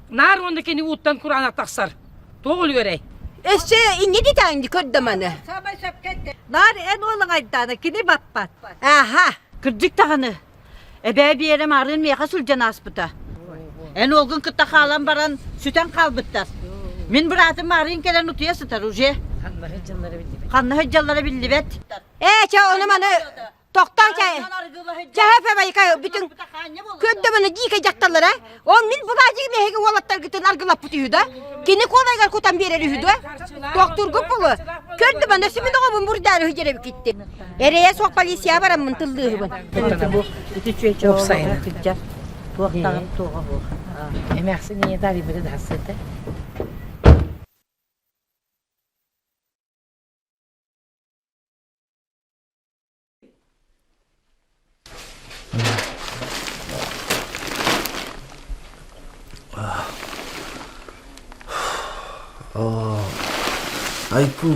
S2: Наар уонна кини ууттан кураанах тахсар. Туох үлүгэрэй?
S3: Өссө инньэ дитэҥ ди көрдө маны.
S4: Саамай сөпкө эттэ. Наар эн уолуҥ айдаана кини баппат.
S3: Аха.
S12: Кырдьык даҕаны. Эбээ Биэрэм арыын миэхэ сылдьан ааспыта. Эн уолгун кытта хаалан баран сүтэн хаалбыттар. Мин быраатым Маарыын кэлэн утуйа сытар уже.
S2: Ханна сылдьаллара биллибэт.
S12: Ханна сылдьаллара биллибэт.
S3: Ээ, чэ, ону маны Тохтоон чай. Чаһа байка бүтүн көрдөмөнө диикэ дьахталлара. Ол мин булаадьыгым эһиги уолаттаргытын аргылаппыт үһү да. Кини куолайгар кутан биэрэр үһү да. Тохтургут булу. Көрдөмөнө сүмүн оҕобун бурдаары үһү китти. Эрэйэ суох полиция бараммын тыллыыһыбын.
S2: Уопсайынан. Эмээхсин ийэ дарыйбыты да сыта.
S6: Айку.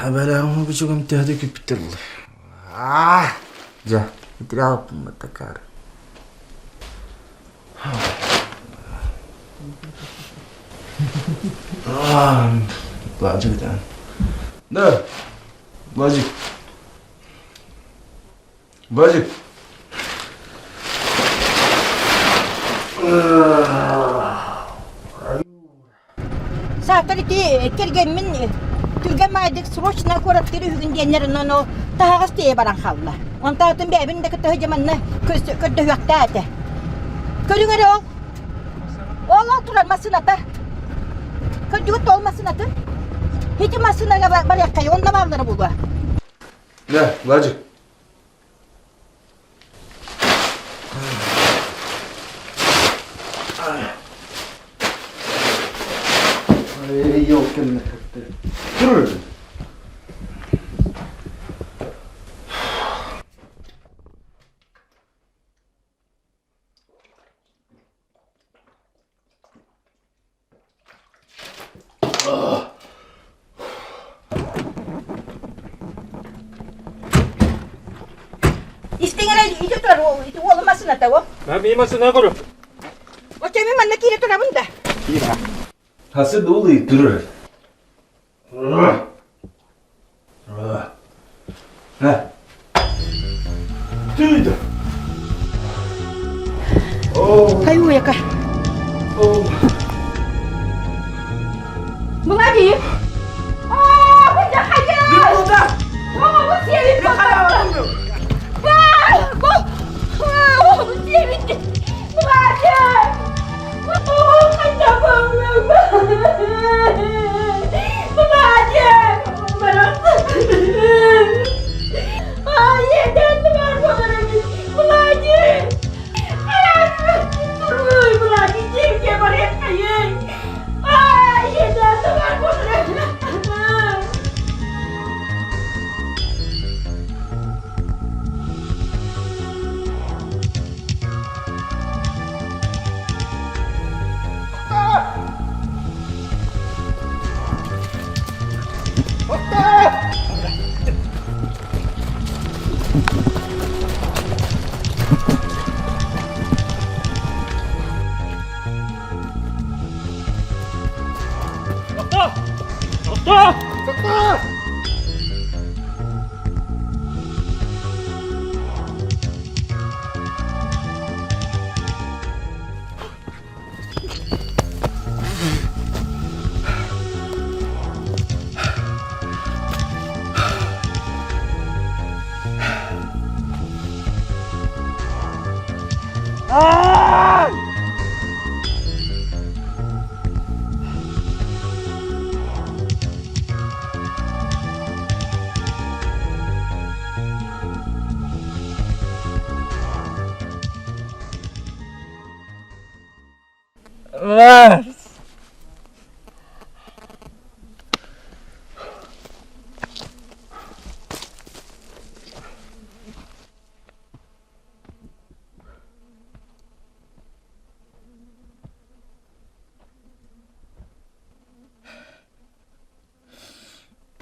S6: Эбэлээҕим күчүгүм төһө да күүппүттэр буолар.
S13: Дьэ, итирээҕиппин такаар.
S6: Владик да. Да, Владик. Владик.
S3: Саатар ити кэргэммин түргэн маайдык срочно куораттыыр үһүгүн диэннэр онон ол таһаҕас тиэйэ баран хаалла. Онтон бэйэбин да кытта сылдьа манна көрдөһүөхтээ этэ. Көрүҥ эрэ ол. Ол ол турар массыыната. Көрдүгүт ол массыынатын? Ити массыынага барыаххай, онно бааллара буолуо.
S6: Да, Владик. Елкин Тур.
S3: Истиҥ эрэ ити турар ити уолум массыыната о.
S7: Мин массыына көрүм.
S3: Оччо мин манна киирэ турабын да.
S9: Хасы дуулый турар. Түйді.
S3: Хайуяка. Молодец. О, бу хайа! О, бу сиэбит Бу! О, бу сиэбит! Молодец!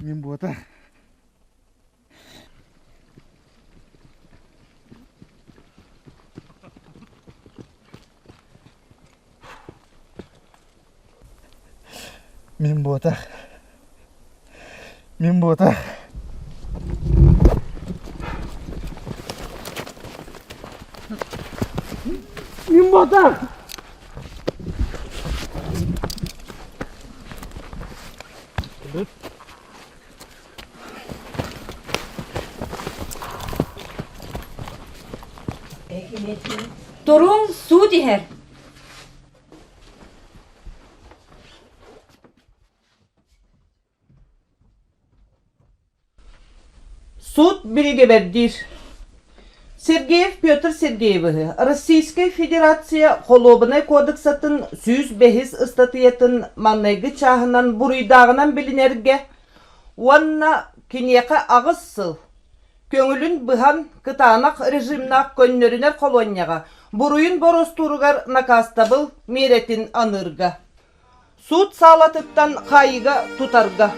S6: Мин буота. Мин буотах. Мин буотах. Мин буотах.
S14: Туруҥ суут иһэр.
S15: Суут биригэбэрдиир. Сергеев Петр Сергеевиһы Российскай Федерация Холуобунай кодексатын 105 ыстатыйатын маҥнайгы чааһынан буруйдааҕынан билинэргэ уонна киниэхэ аҕыс сыл көҥүлүн быһан кытаанах режимнаах көннөрүнэр холуонньаҕа буруйун боруостууругар накаастабыл миэрэтин аныырга суут саалатыттан хаайыыга тутарга.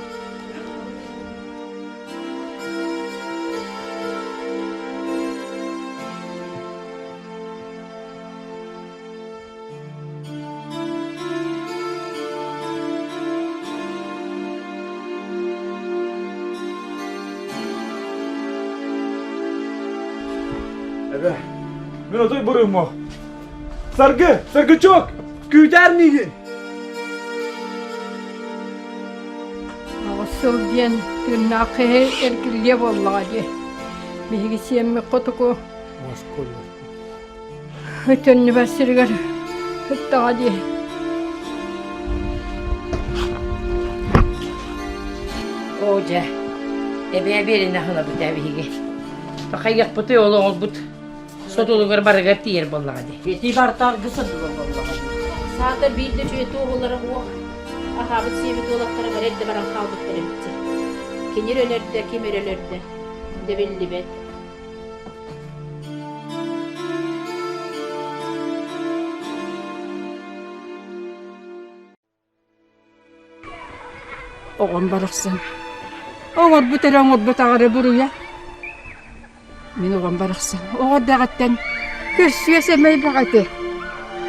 S9: Эбэ, мин отой буруйум Саргы, Саргычок, күүтээр миигин!
S2: Аҕыс сыл диэн тыыннаах киһи эргиллиэ буоллаҕа дии. Биһиги сиэммит хотуку төннүбэт сиригэр сыттаҕа дии.
S16: Оо дьэ, эбээ биэринэ аһылабыт ээ биһиги. Хайыахпытый ол оҕолбут сотулугар барыгар тиийэр буоллаҕа дии.
S12: Ити бартааргы сылдьыбыт буоллаҕа дии.
S14: Саата биир да үчүгэй туоһулара суох. Аһаабыт сиэбит уолаттара бары эрдэ баран хаалбыттар эбит. Кини эрэ өлөрдө, ким эрэ өлөрдө, дэ биллибэт.
S4: Оҕом барахсан оҥорбут эрэ оҥорботоҕо эрэ буруйа. Мин оҕом барахсан оҕо эрдэҕиттэн көрсүө сэмэй баҕайы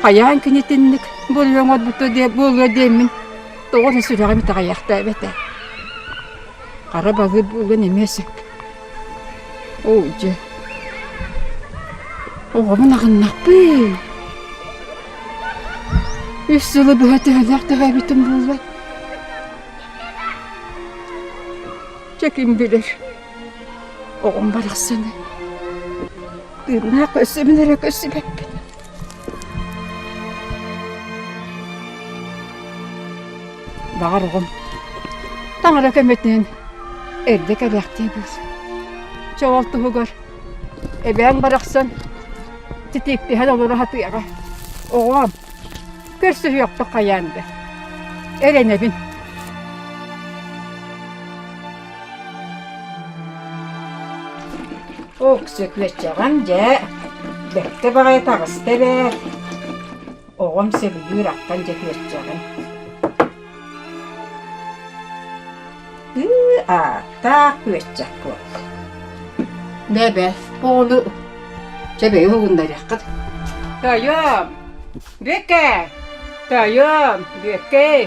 S4: хайаан кини итинник буруйу оҥорбута диэ буолуо диэммин тоҕо эрэ сүрэҕим итэҕэйиэхтээбэтэ. Хара балыыр буолуон эмиэ сөп. Оо дьэ, оҕобун аҕыннахпын. Үс сылы быһа төһөлөөх төһөөбүтүм буолуой? Дьэ ким билэр, оҕом барахсаны тыыннаах көрсөбүн эрэ көрсүбэппин. Баҕар оҕом таҥара көмөтүнэн эрдэ кэлээхтии буол. Чэ ол туһугар эбээҥ барахсан титииктэһэн олоро сатыаҕа. Оҕом, көрсүһүөхпүт хайаан да. Эрэнэбин. Ок, сөкүөччэҕим дьэ, бэркэ баҕайы таҕыста эбээт. Оҕом сөбүлүүр аххан дьэ күөрчэҕин. Ыы, ааттаах күөрчэх буолла. Бэбэ, оҕону чэ бэйэ уһугуннарыаххыт. Тойом, Бүөккэ! Тойом, Бүөккэй!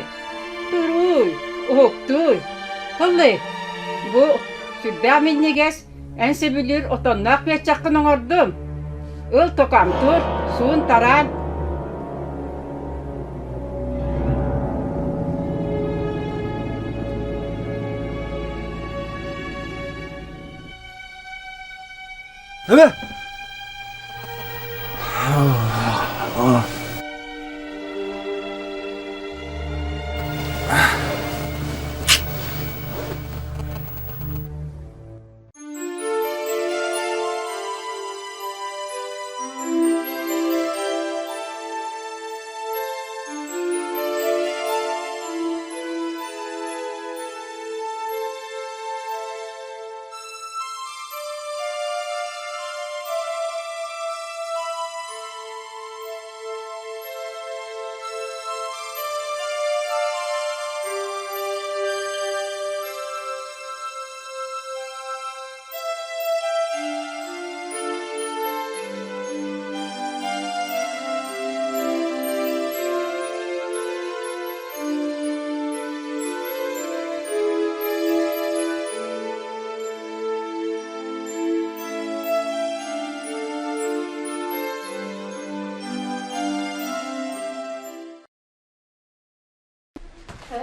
S4: Туруй, уһуктууй! Ыллый, бу сүрдээх минньигэс Эн сөбүлүүр отонноох күөччэххин оҥордум. Ыл токам тур, суун тараан.
S9: Эбэ!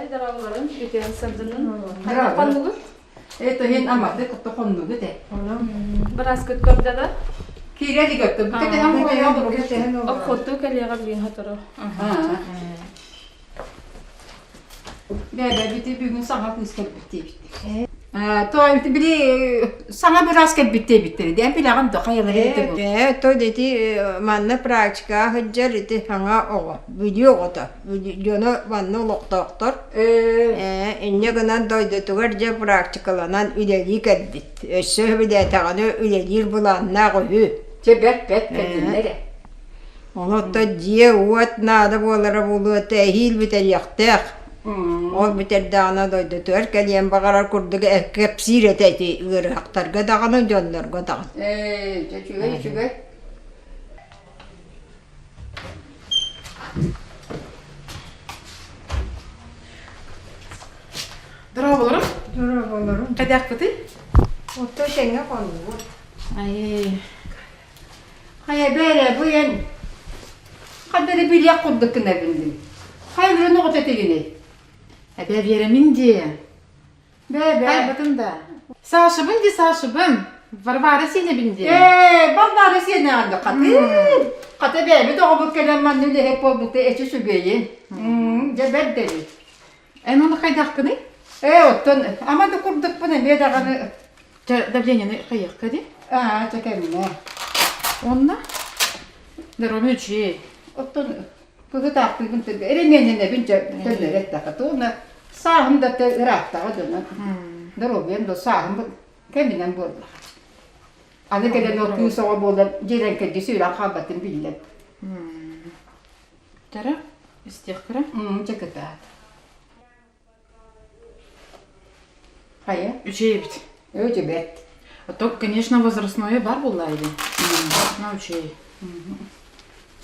S14: Дороголорун үтүөн сылдьынын. Хайдах хоннугут?
S4: Это иһин аматы кытта хоннугут ээ.
S14: Бырааскыт көрдө да?
S4: Киирэ илик өттө. Кэтэһэн олорор.
S14: Обхуоттуу кэлиэҕэ билигин сотору.
S4: Бэбэ бити бүгүн саҥа кыыс кэлбит диэбиттэр. То били саҥа быраас кэлбит диэбиттэр. Эн билэҕин да хайалары эбитэ бу?
S17: Ээ, то ити манна практикаҕа сылдьар ити саҥа оҕо, Бүлүү оҕото. Дьоно манна олохтоохтор. Ээ, инньэ гынан дойдутугар дьэ практикаланан үлэлии кэлбит. Өссө билээтэҕинэ үлэлиир былааннаах үһү.
S4: Чэ бэрт бэрт кэллиннэр ээ.
S17: Онуота дьиэ-уот наада буолара буолуо эһиил бүтэриэхтээх. Ол бүтэрдэҕинэ дойдутугар кэлиэн баҕарар курдук кэпсиир этэ ити ыарыһахтарга даҕаны, дьоннорго даҕаны.
S4: Ээ, үчүгэй, үчүгэй.
S5: Дорооболорум.
S17: Дорооболорум.
S5: Хайдахпытый?
S17: Оттон тэҥҥэ хоннубут.
S14: Айыы.
S4: Хайа бээрэ, бу эн ханна эрэ билиэх курдук гынабын дии. Хайа үрүн оҕото этигиний?
S18: Эбээ Биэрэмин дии.
S4: Бээ-бээ.
S18: Хайбытын да. Сашабын дии, Сашабын. Варвара сиэнэбин дии.
S4: Ээ, Варвара сиэнэҕин да хатыы. Хата бэйэбит оҕобут кэлэн манна үлэһит буолбута эчи үчүгэйин. Дьэ бэрт эбит.
S18: Эн ону хайдахкыный?
S4: Ээ, оттон ама да курдукпун эмиэ даҕаны
S18: Чэ, давлениены хайыахха дии?
S4: Аа, чэ кэмҥэ.
S18: Онно? Здоровье үчүгэй.
S4: Оттон кыһытаахтыыбын эрэмиэннэнэбин дьэ төннөрө эттэххэ туона сааһым да ырааттаҕа дьоно доруобуйам да сааһым кэминэн буолла. Аны кэлэн ол кыыс оҕо буолан дьиэлэҥкэйгэ сүүрэн хаалбатын биллэн.
S18: Тара, истиэхтэрэ?
S4: Чэ кытаат. Хайа?
S18: Үчүгэй эбит.
S4: Өтө бэрт.
S18: А то, конечно, возрастное бар буолла или. Ну, үчүгэй.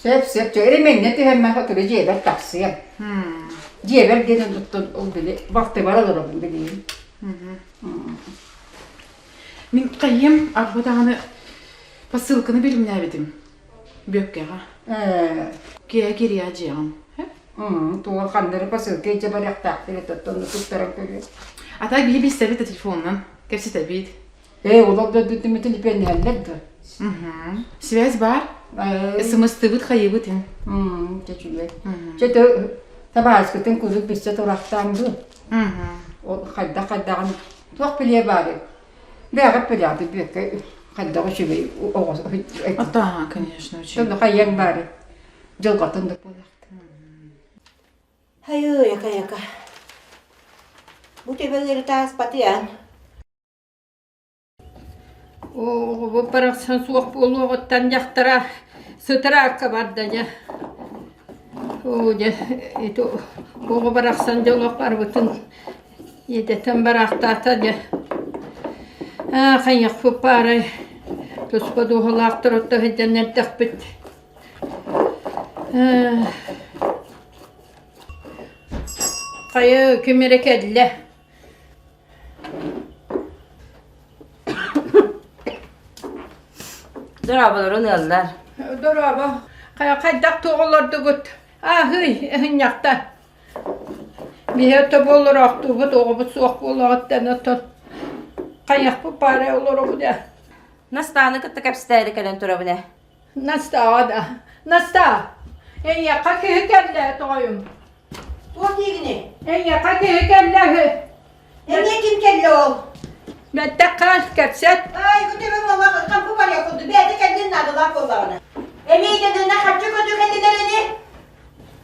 S4: Сөп, сөп. Чэ, эрэмэҥҥэ түһэммэ хотугу дьиэбэр тахсыам. Дьиэбэр диэн оттон ол били балтыбар олоробун билигин.
S18: Мин хайыам арба даҕаны посылканы билимнээбитим. Бүөккэҕэ. Киэһэ кириэ дьиэҕим.
S4: Туга ханнары посылка илдьэ барыахтаахтар этэ онно туттаран көрүө.
S18: А так биһи билсэбит да телефонунан кэпсэтэбит.
S4: Ээ, олох дойдутун телефоннэһэллэр да.
S18: Связь баар. СМС-тыбыт хайыбыт ин.
S4: Чэ үчүгэй. Чэ то табаарыскытын куруук билсэ турахтаан дуу. Ол хайдах хайдаҕын туох билиэ баары. Бэҕэ пилады бүөккэ хайдах үчүгэй оҕо
S18: Да, конечно, очень.
S4: Сонно хайыаҥ баары. Дьылҕатын да буолахта.
S3: Хайыы, яка-яка. Бу төбө ыарыта ааспатыан.
S2: Оҕобут барахсан суох буолуоҕуттан дьахтара сытар аакка барда дьэ. Оо дьэ ити оҕо барахсан дьэ олох барбытын иэдэтэн бараахтаата дьэ. Аа хайыахпыт баарай туспа дууһалаахтар отто сылдьан эрдэхпит. Ээ хайа ким эрэ кэллэ.
S16: Дорооболорун ыаллар.
S2: Дорообо. Хайдах туох олордугут? Ааһый, ыһынньахта. Биһи ото буоллараахтуубут, оҕобут суох буоллаҕыттан оттон хайахпыт баарай олоробут ээ.
S16: Настааны кытта кэпсэтээри кэлэн турабын ээ.
S2: Настаа да. Настаа, эйиэхэ киһи кэллэ тоҕойум.
S3: Туох диигиний?
S2: Эйиэхэ киһи кэллэ үһү.
S3: Эмиэ ким кэллэ ол?
S2: Бэттэх хаал кэпсэт.
S3: Ай, бу төбө буоллах хампы барыах курдук бэйэтэ кэллин наадалаах буоллаҕына. Эмиэ идэнэнэ харчы көтүү кэллилэр ини.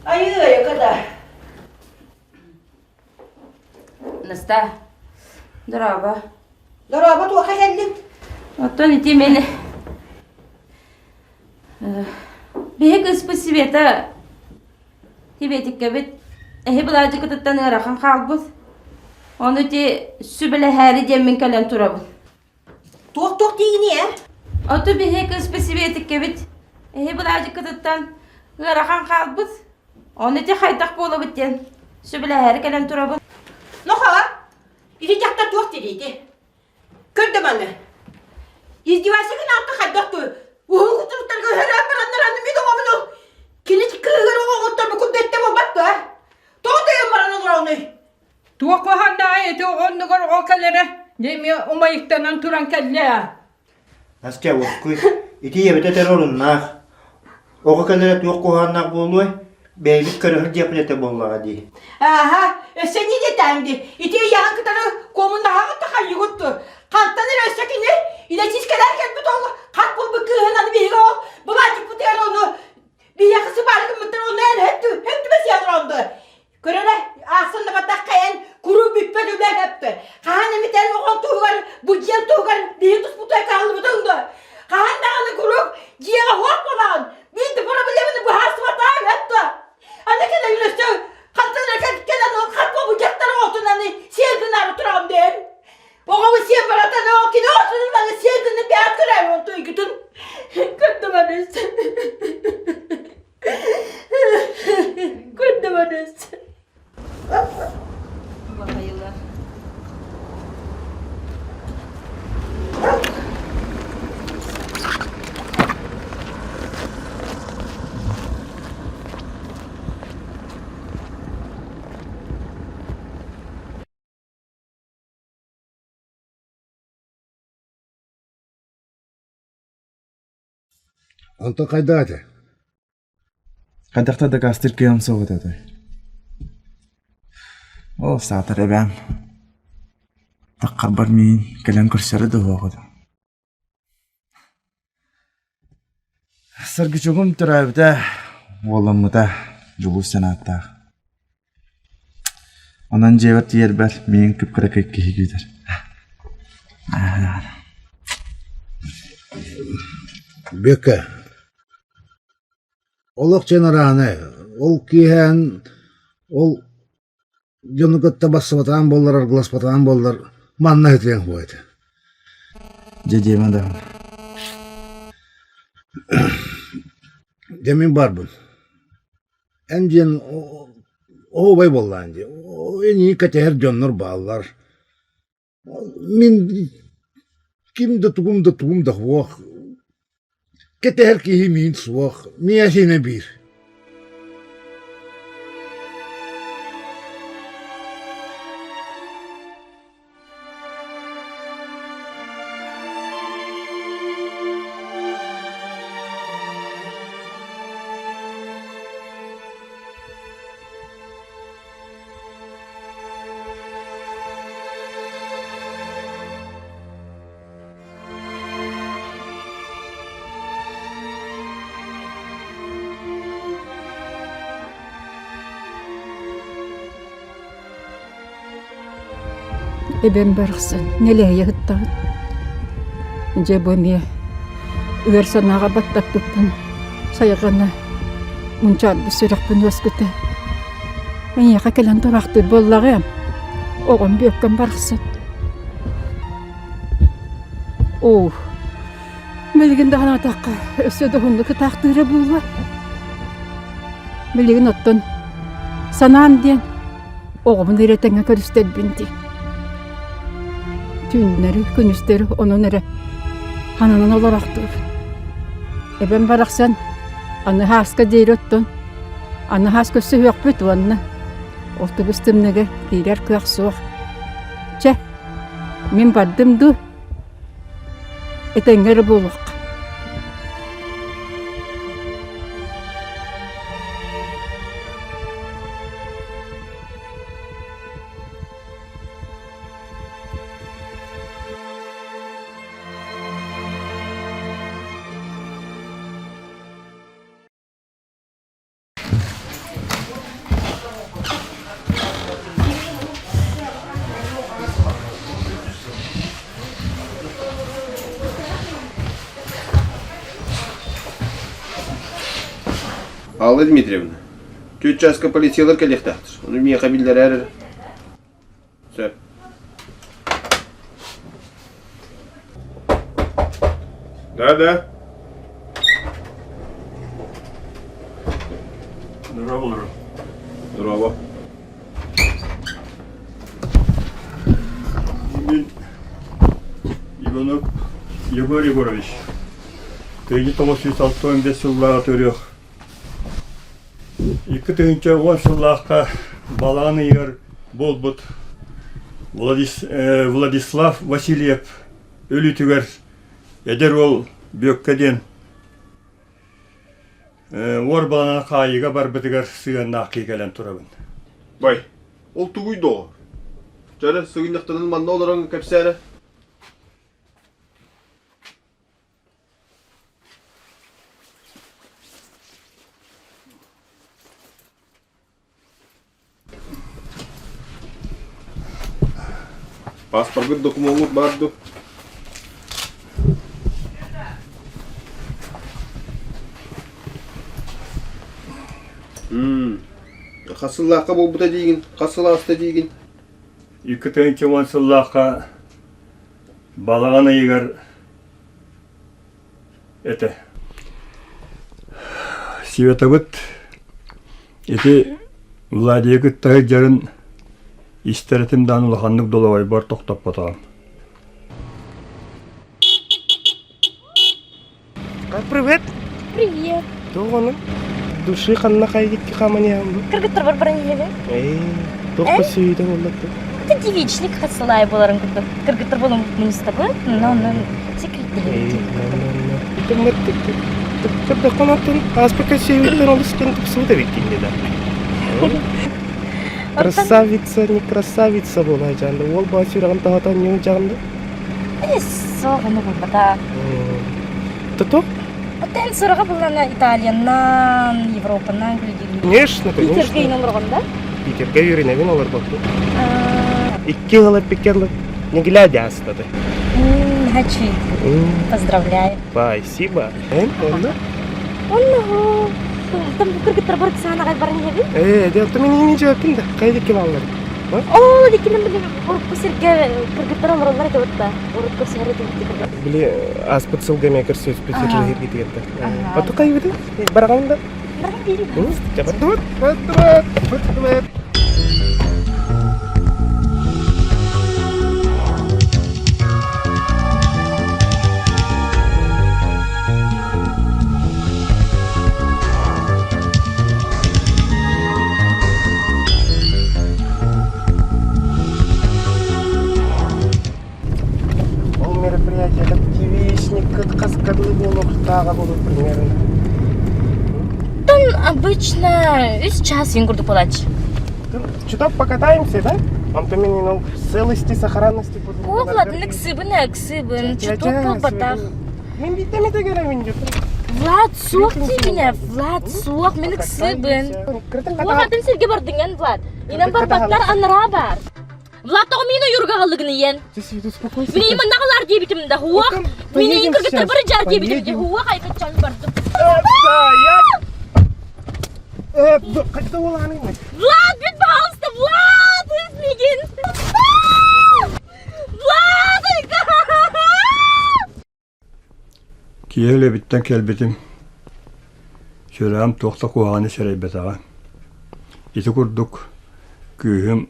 S3: Айыы айыка да.
S16: Настаа, дорообо.
S3: Дорообо туохха кэллиҥ?
S16: Оттон ити мин биһи кыыспыт Света Тибиэтиккэбит эһи былаадьыкытыттан ыарахан хаалбыт. Ону ити сүбэлэһээри диэммин кэлэн турабын.
S3: Туох-туох диигиний ээ?
S16: Оту биһи кыыспыт Сибиэтиккэбит эһи былаадьыккытыттан ыарахан хаалбыт. Ону ити хайдах буолабыт диэн сүбэлэһээри кэлэн турабын.
S3: Нохоо, ити дьахтар туох дириити? Көрдө маны. Издевайся гынаатта хайдах ту? Уһун кутуруктарга өһөрөөн бараннар аны мин оҕобуну кини кыыһыр оҕоҕуттан бу курдук буолбат дуо? Тоҕо тыйан баран олороҕунуй?
S2: Туох куһаҕаннааҕый ити оҕо оннугар оҕо кэлэрэ дьэ эмиэ умайыктанан туран кэллэ
S11: Настя уоскуй, ити ийэбит этэр оруннаах. Оҕо кэлэрэ туох куһаҕаннаах буолуой? Бэйэбит көрө сылдьыахпыт этэ буоллаҕа дии.
S3: Ааһа, өссө не диэтээн дии. Ити ыйаҕын кытары куомуннаһаҕыт да хайыгыт дуо? Хантан эрэ өссө кини илэчиискэлээн кэлбит ол хат буолбут кыыһын аны биһиги ол былаадьыкпытыгар ону биһиэхэ сыбаары гыммыттар ону эн хөп түбэсиэн оронду. Көрөрө аахсан да баттахха эн куруук бүппэт үлэ өптө. Хаһан эмит эн оҕоҥ туһугар, бу дьиэҥ туһугар биһи туспутугар каһыллыбытыҥ дуо? Хаһан даҕаны куруук дьиэҕэ хуох буолаҕын. Биир да проблеманы быһаарсыбатаҕыҥ өттө. Аны кэлэн өссө хантан эрэ кэлэн ол хат буолбут дьахтар оҕотун аны сиэн гынаары тураҕын дээн. Оҕобу сиэн баратан ол кини оҕотун аны сиэн гына бэйэт көрөөр онтуйгутун. Көрдüm аны. Көрдüm аны.
S10: Онтон хайдах этэ?
S6: Хайдах да дакаастыыр кыаҕым суох этэ той. Ол саатар эбээм таххарбар миин кэлэн көрсөрө да уһуох этэ. Саргычогум төрөөбүтэ, уолламмыта Дьулус санааттаах. Онон дьиэбэр тиийэрбэр миигин кып-кыракый киһи күүтэр.
S10: Бүөккэ, олох чэн арааны, ол киэһээн ол дьону кытта бассыбатаҕын буоллар, аргыласпатаҕын буоллар, манна сытыаҥ буо этэ.
S6: Дьэ диэмэ даҕаны.
S10: Дьэ мин баарбын. Эн диэн оһуобай буоллаҕын дии. Эйигин кэтэһэр дьоннор бааллар. Мин ким да тугум да тугум да суох. Кэтэһэр киһи миин суох. Миэхэ синэ биир.
S4: Эбэм барахсан нэлэһийэ сыттаҕын. Дьэ бу эмиэ ыар санааҕа баттаппыппын сайҕана мунчаарбыт сүрэхпин уоскута. Эйиэхэ кэлэн тураахтыыр буоллаҕыам, оҕом Бүөккэм барахсан. Оо, билигин да санаатахха өссө да уһуннук ытаахтыыра буолуо. Билигин оттон санаам диэн оҕобун эрэ тэҥҥэ көрүстэрбин дии. Түүннэри, күнүстэри онон эрэ хананан олорохтуубун. Эбэм барахсан аны һааска диэри оттон аны һаас көрсүһүөхпүт уонна ол тыбыс тымныыга киирэр кыах суох. Чэ, мин бардым дуу, этэҥҥэ эрэ буолуохха.
S8: Алла Дмитриевна, түөрт чааска полициялар кэлиэхтээхтэр. Ону миэхэ биллэрээр эрэ. Сөп. Да-да.
S19: Здорово.
S8: Здорово.
S19: Мин Иванов Егор Егорович. Тыйы 965 сыллааҕы төрүөх. 2010 сыллаахха балаҕан ыйыгар буолбут Владислав Васильев өлүүтүгэр эдэр уол Бүөккэ диэн уорбаланан хаайыыга барбытыгар сыһыаннаах киһи кэлэн турабын.
S8: Бай, ол тугуй доҕор? Чэ сыгынньахтанан манна олорон кэпсээ эрэ. Паспоргыт докумуоҥҥут баар дуо? Хас сыллаахха буолбута диигин? Хас сыл ааста диигин?
S19: 2010 сыллаахха балаҕан ыйыгар этэ. Светабыт ити Владия кытта сылдьарын истэр этим даҕаны улаханнык долоҕойбор тохтоппотоҕум.
S7: Привет.
S16: Привет.
S7: Туох ону? Души ханна хайгитки хаманиамбы?
S16: Кыргыттар бар баран иһэбин.
S7: Ээ, туох сүүйдэ боллатты?
S16: Это девичник хасылай боларын курдук. Кыргыттар болон мунустабыт, но онон секреттэһэбит.
S7: Тыммыт тикки. Көрдөххүн оттон ааспыт көрсүһүүттэн олус кин тупсубут эбиккин да. Красавица, не красавица буолаа дьаанда. Уол баа сүрэҕин таһата ньуу дьаанда.
S16: Суох, ону булбата.
S7: Тото?
S16: Оттон сураҕа буллана Италиянан, Европанан күлдүгүн.
S7: Конечно, конечно.
S16: Питерге ин олоргон да?
S7: Питерге үйренебин олорбоппун. Икки ыал эппиккэ дылы не глядя астады.
S16: Хачи. Поздравляю.
S7: Спасибо. Эн онно?
S16: Онно. Там кыргыттар бар саана баран иһэбин.
S7: Ээ, де оттон мин иҥи жөппүн да. Хайда килаллар.
S16: Оо, диккинен билим урукку сиргэ кыргыттар олороллор этэ бутта. Урут көрсөһөр этибит
S7: Били ааспыт сылга эмиэ көрсүөспүт сиргэ Оту хайбыты? Бараҕын да?
S16: Бараҕын биири.
S7: Баттыбыт, баттыбыт, баттыбыт. Ол мероприятие это девичник хаскадлы буолуохтааҕа буолуо примерно.
S16: Тон обычно үс час иин курдук буолааччы.
S7: Чуток покатаемся, да? Онтон мин ол целости, сохранности
S16: О, Влад, ыксыбын, ыксыбын. Чуток буолбатах.
S7: Мин биитэ эмитэ кэлэбин дьэ.
S16: Влад, суох диигинэ. Влад, суох, мин ыксыбын. Уох атын сиргэ бардыҥан, Влад. Инэн барбаттар анараа бар. Влад тоҕо миин ойуурга аҕаллыгын ийэн? Мин манна аҕалаар диэбитим да, хуох. Мин ийин кыргыттар бары дьаар диэбитим да, хуох айкаччан бардым.
S7: Хайда уолааный?
S16: Влад, бүт пожалуйста, Влад, ыт мигин. Влад,
S19: Киэһэ үлэбиттэн кэлбитим, сүрэҕим туох да куһаҕаны сэрэйбэтэҕэ. Ити курдук кыыһым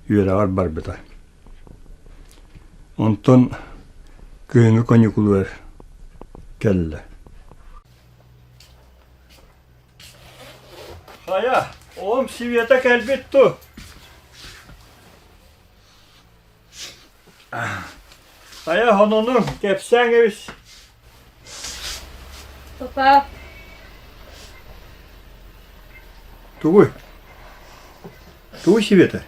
S19: үөрэҕэр барбыта. Онтон кыһыҥҥы каникулугар кэллэ. Хайа, оҕом Света кэлбит дуу? Хайа хононуҥ, кэпсээҥ эбис.
S16: Папа.
S19: Тугуй? Тугуй Света?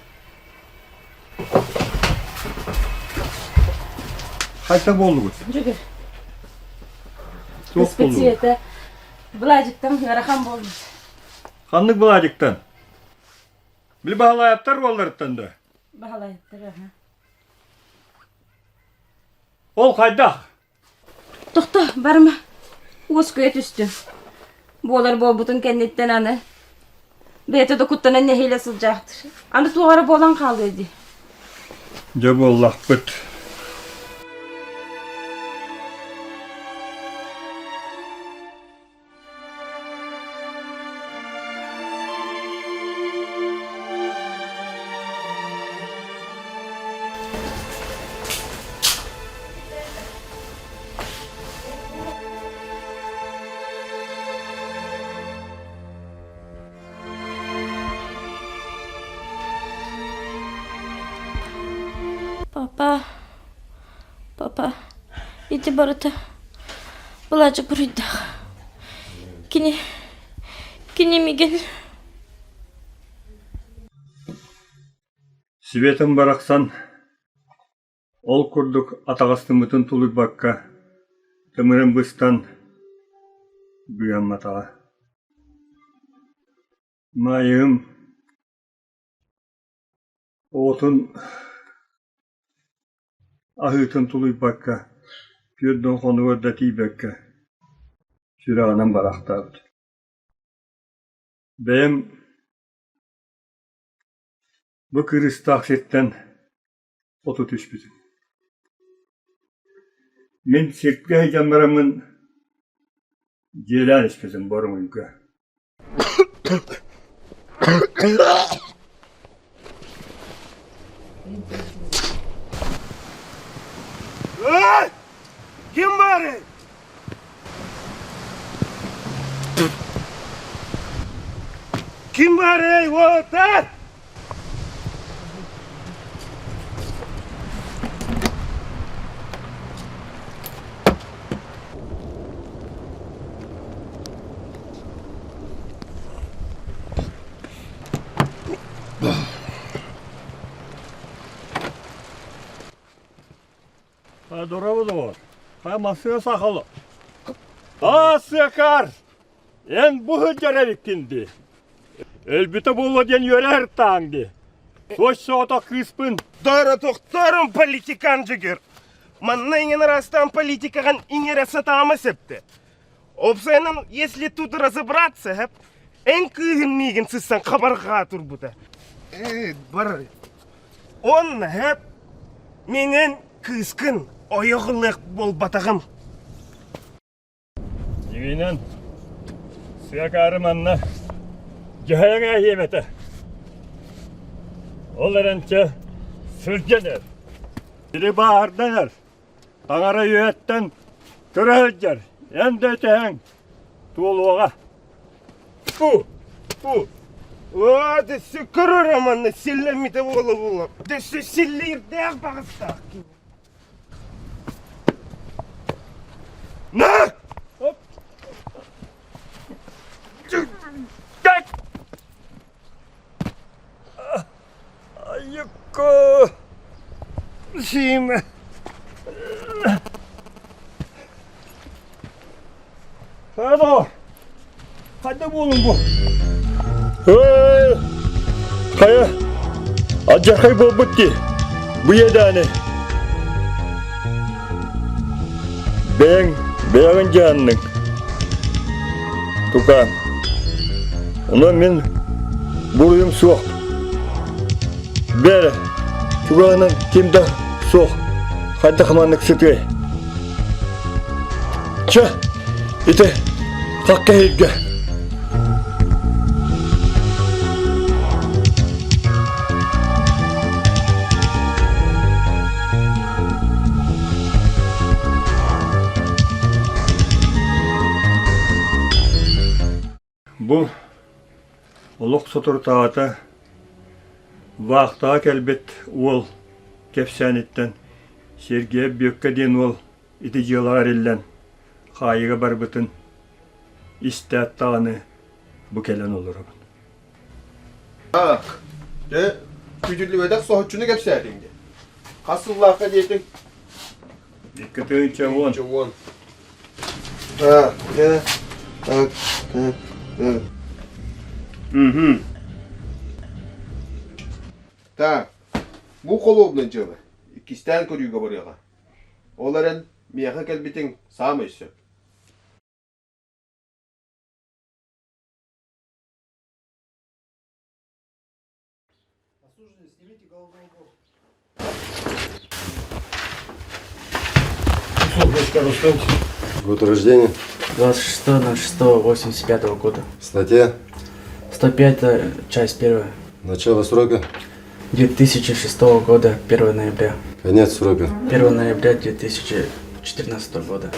S19: Хайта буоллугут?
S16: Жүгүр.
S19: Туох буоллугут?
S16: Света Былаадьыктан ыарахан буолбут.
S19: Ханнык Былаадьыктан? Били Баһылайаптар уолларыттан да?
S16: Баһылайыттар аха.
S19: Ол хайдах?
S16: Тохто, барыма. Уоскуйа түстүм. Буолар буолбутун кэнниттэн аны бэйэтэ да куттанан нэһиилэ сылдьаахтыр. Аны туох эрэ буолан хаалыа дии.
S19: Дьэ буоллахпыт.
S16: Папа, папа, ити барыта Былаачык буруйдаах. Кини, кини мигин
S19: Светам барахсан ол курдук атаҕастыммытын тулуйбакка тымырын быстан быыһамматаҕа. Маайыһым Оҕотун аһыытын тулуйбакка, 40 хонугар да тиийбэккэ, сүрэҕинэн бараахтаабыт. Бэйэм бу кырыыстаах сиртэн хоту түспүтүм. Мин сиргэ сылдьан бараммын дьиэлээн испитим боруҥуйга.
S7: Ким баарый? Ким баарый, уолаттар?
S19: Дорообо доҕор. Хайа массыына саахала. Аа, сыакаар! Эн бу сылдьар эбиккин дии. Өлбүтэ буолуо диэн үөрэ сыртааҥ дии. Туос соҕотох кыыспын.
S7: Дора тохторум политикан дьүгүр. Манна иҥэн араастаан политикаҕын иҥэрэ сатаама сөптө. Опсайынан, если тут разобраться, хэп, эн кыыһын миигин сыссан хабарҕаа турбута. Э, бар. Онно хэп, минен кыыскын ойох ылыах буолбатаҕым.
S19: Дьиҥинэн, сыакаары манна дьаһайан ааһыам этэ. Ол эрэн чэ, сылдьан эр. Били бааһырдан эр. Таҥара үөһэттэн көрө сылдьар. Эн да этэһэҥ туолуоҕа.
S7: Фу! Фу! Оо, дөссө көрөр манна силлэммитэ буола-буола. Дөссө силлиирдээх баҕастаах кини. На!
S19: Айыкка! Сиимэ! Хайа Хайда буолуҥ бу? Эй! Хайа? Алдьархай буолбут дии. Бу иэдээни. Бэйэҥ, бэйэҕин дьаһанныҥ. Тукаам. Онон мин буруйум суох. Бээрэ, чугаһынан ким да суох. Хайдах маннык сытыай? Чэ, ити хакка иһиргэ. Бу олох соторутааҕыта вахтаҕа кэлбит уол кэпсээниттэн Сергеев Бүөккэ диэн уол ити дьыалаҕа эриллэн хаайыыга барбытын истээт даҕаны бу кэлэн олоробун.
S8: Ах, дьэ, күүтүллүбэтэх соһуччуну кэпсээтиҥ дии. Хас сыллаахха диэтиҥ?
S19: 2010.
S8: 2010. Так, дьэ, так, так, так.
S19: Угу.
S8: Так, бу холуобунай дьыала. Иккистээн көрүүгэ барыаҕа. Ол эрэн, миэхэ кэлбитиҥ саамай сөп.
S20: Год рождения?
S13: 26.06.85 года.
S20: Статья?
S13: 105, часть 1.
S20: Начало срока?
S13: 2006 года, 1 ноября.
S20: Конец срока?
S13: 1 ноября 2014 года.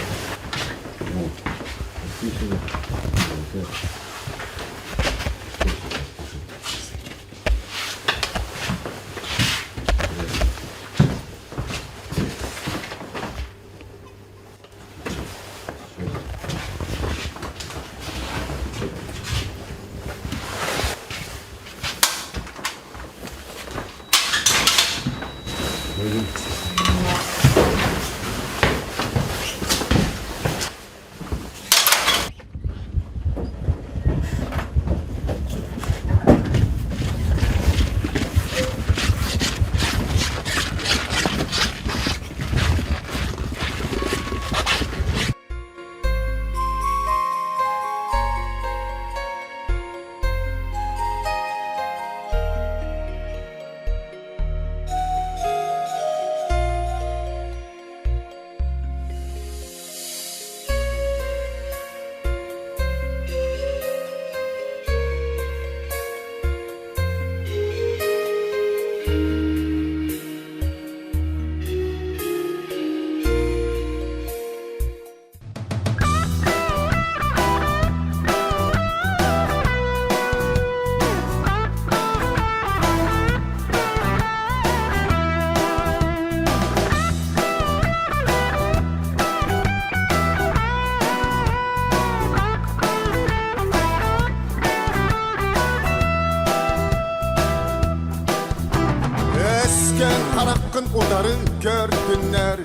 S21: Өскөн хараххын утары көрдүннэр.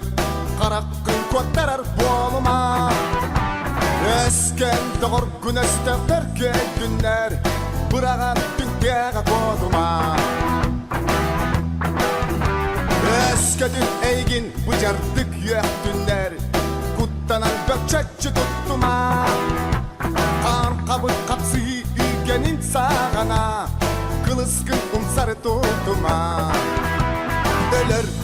S21: Хараххын куоттарар буолума Өскөн доҕоргун өстөөхтөр күөнтүннэр Быраҕан түҥкээҕэ куотума Өскөтүн эйигин быдьардык үөхтүннэр Куттанан бөкчөччү туттума Хаан хабыр хапсыһыы үүгэнин саҕана Кылыскын умсары тутума Өлөр.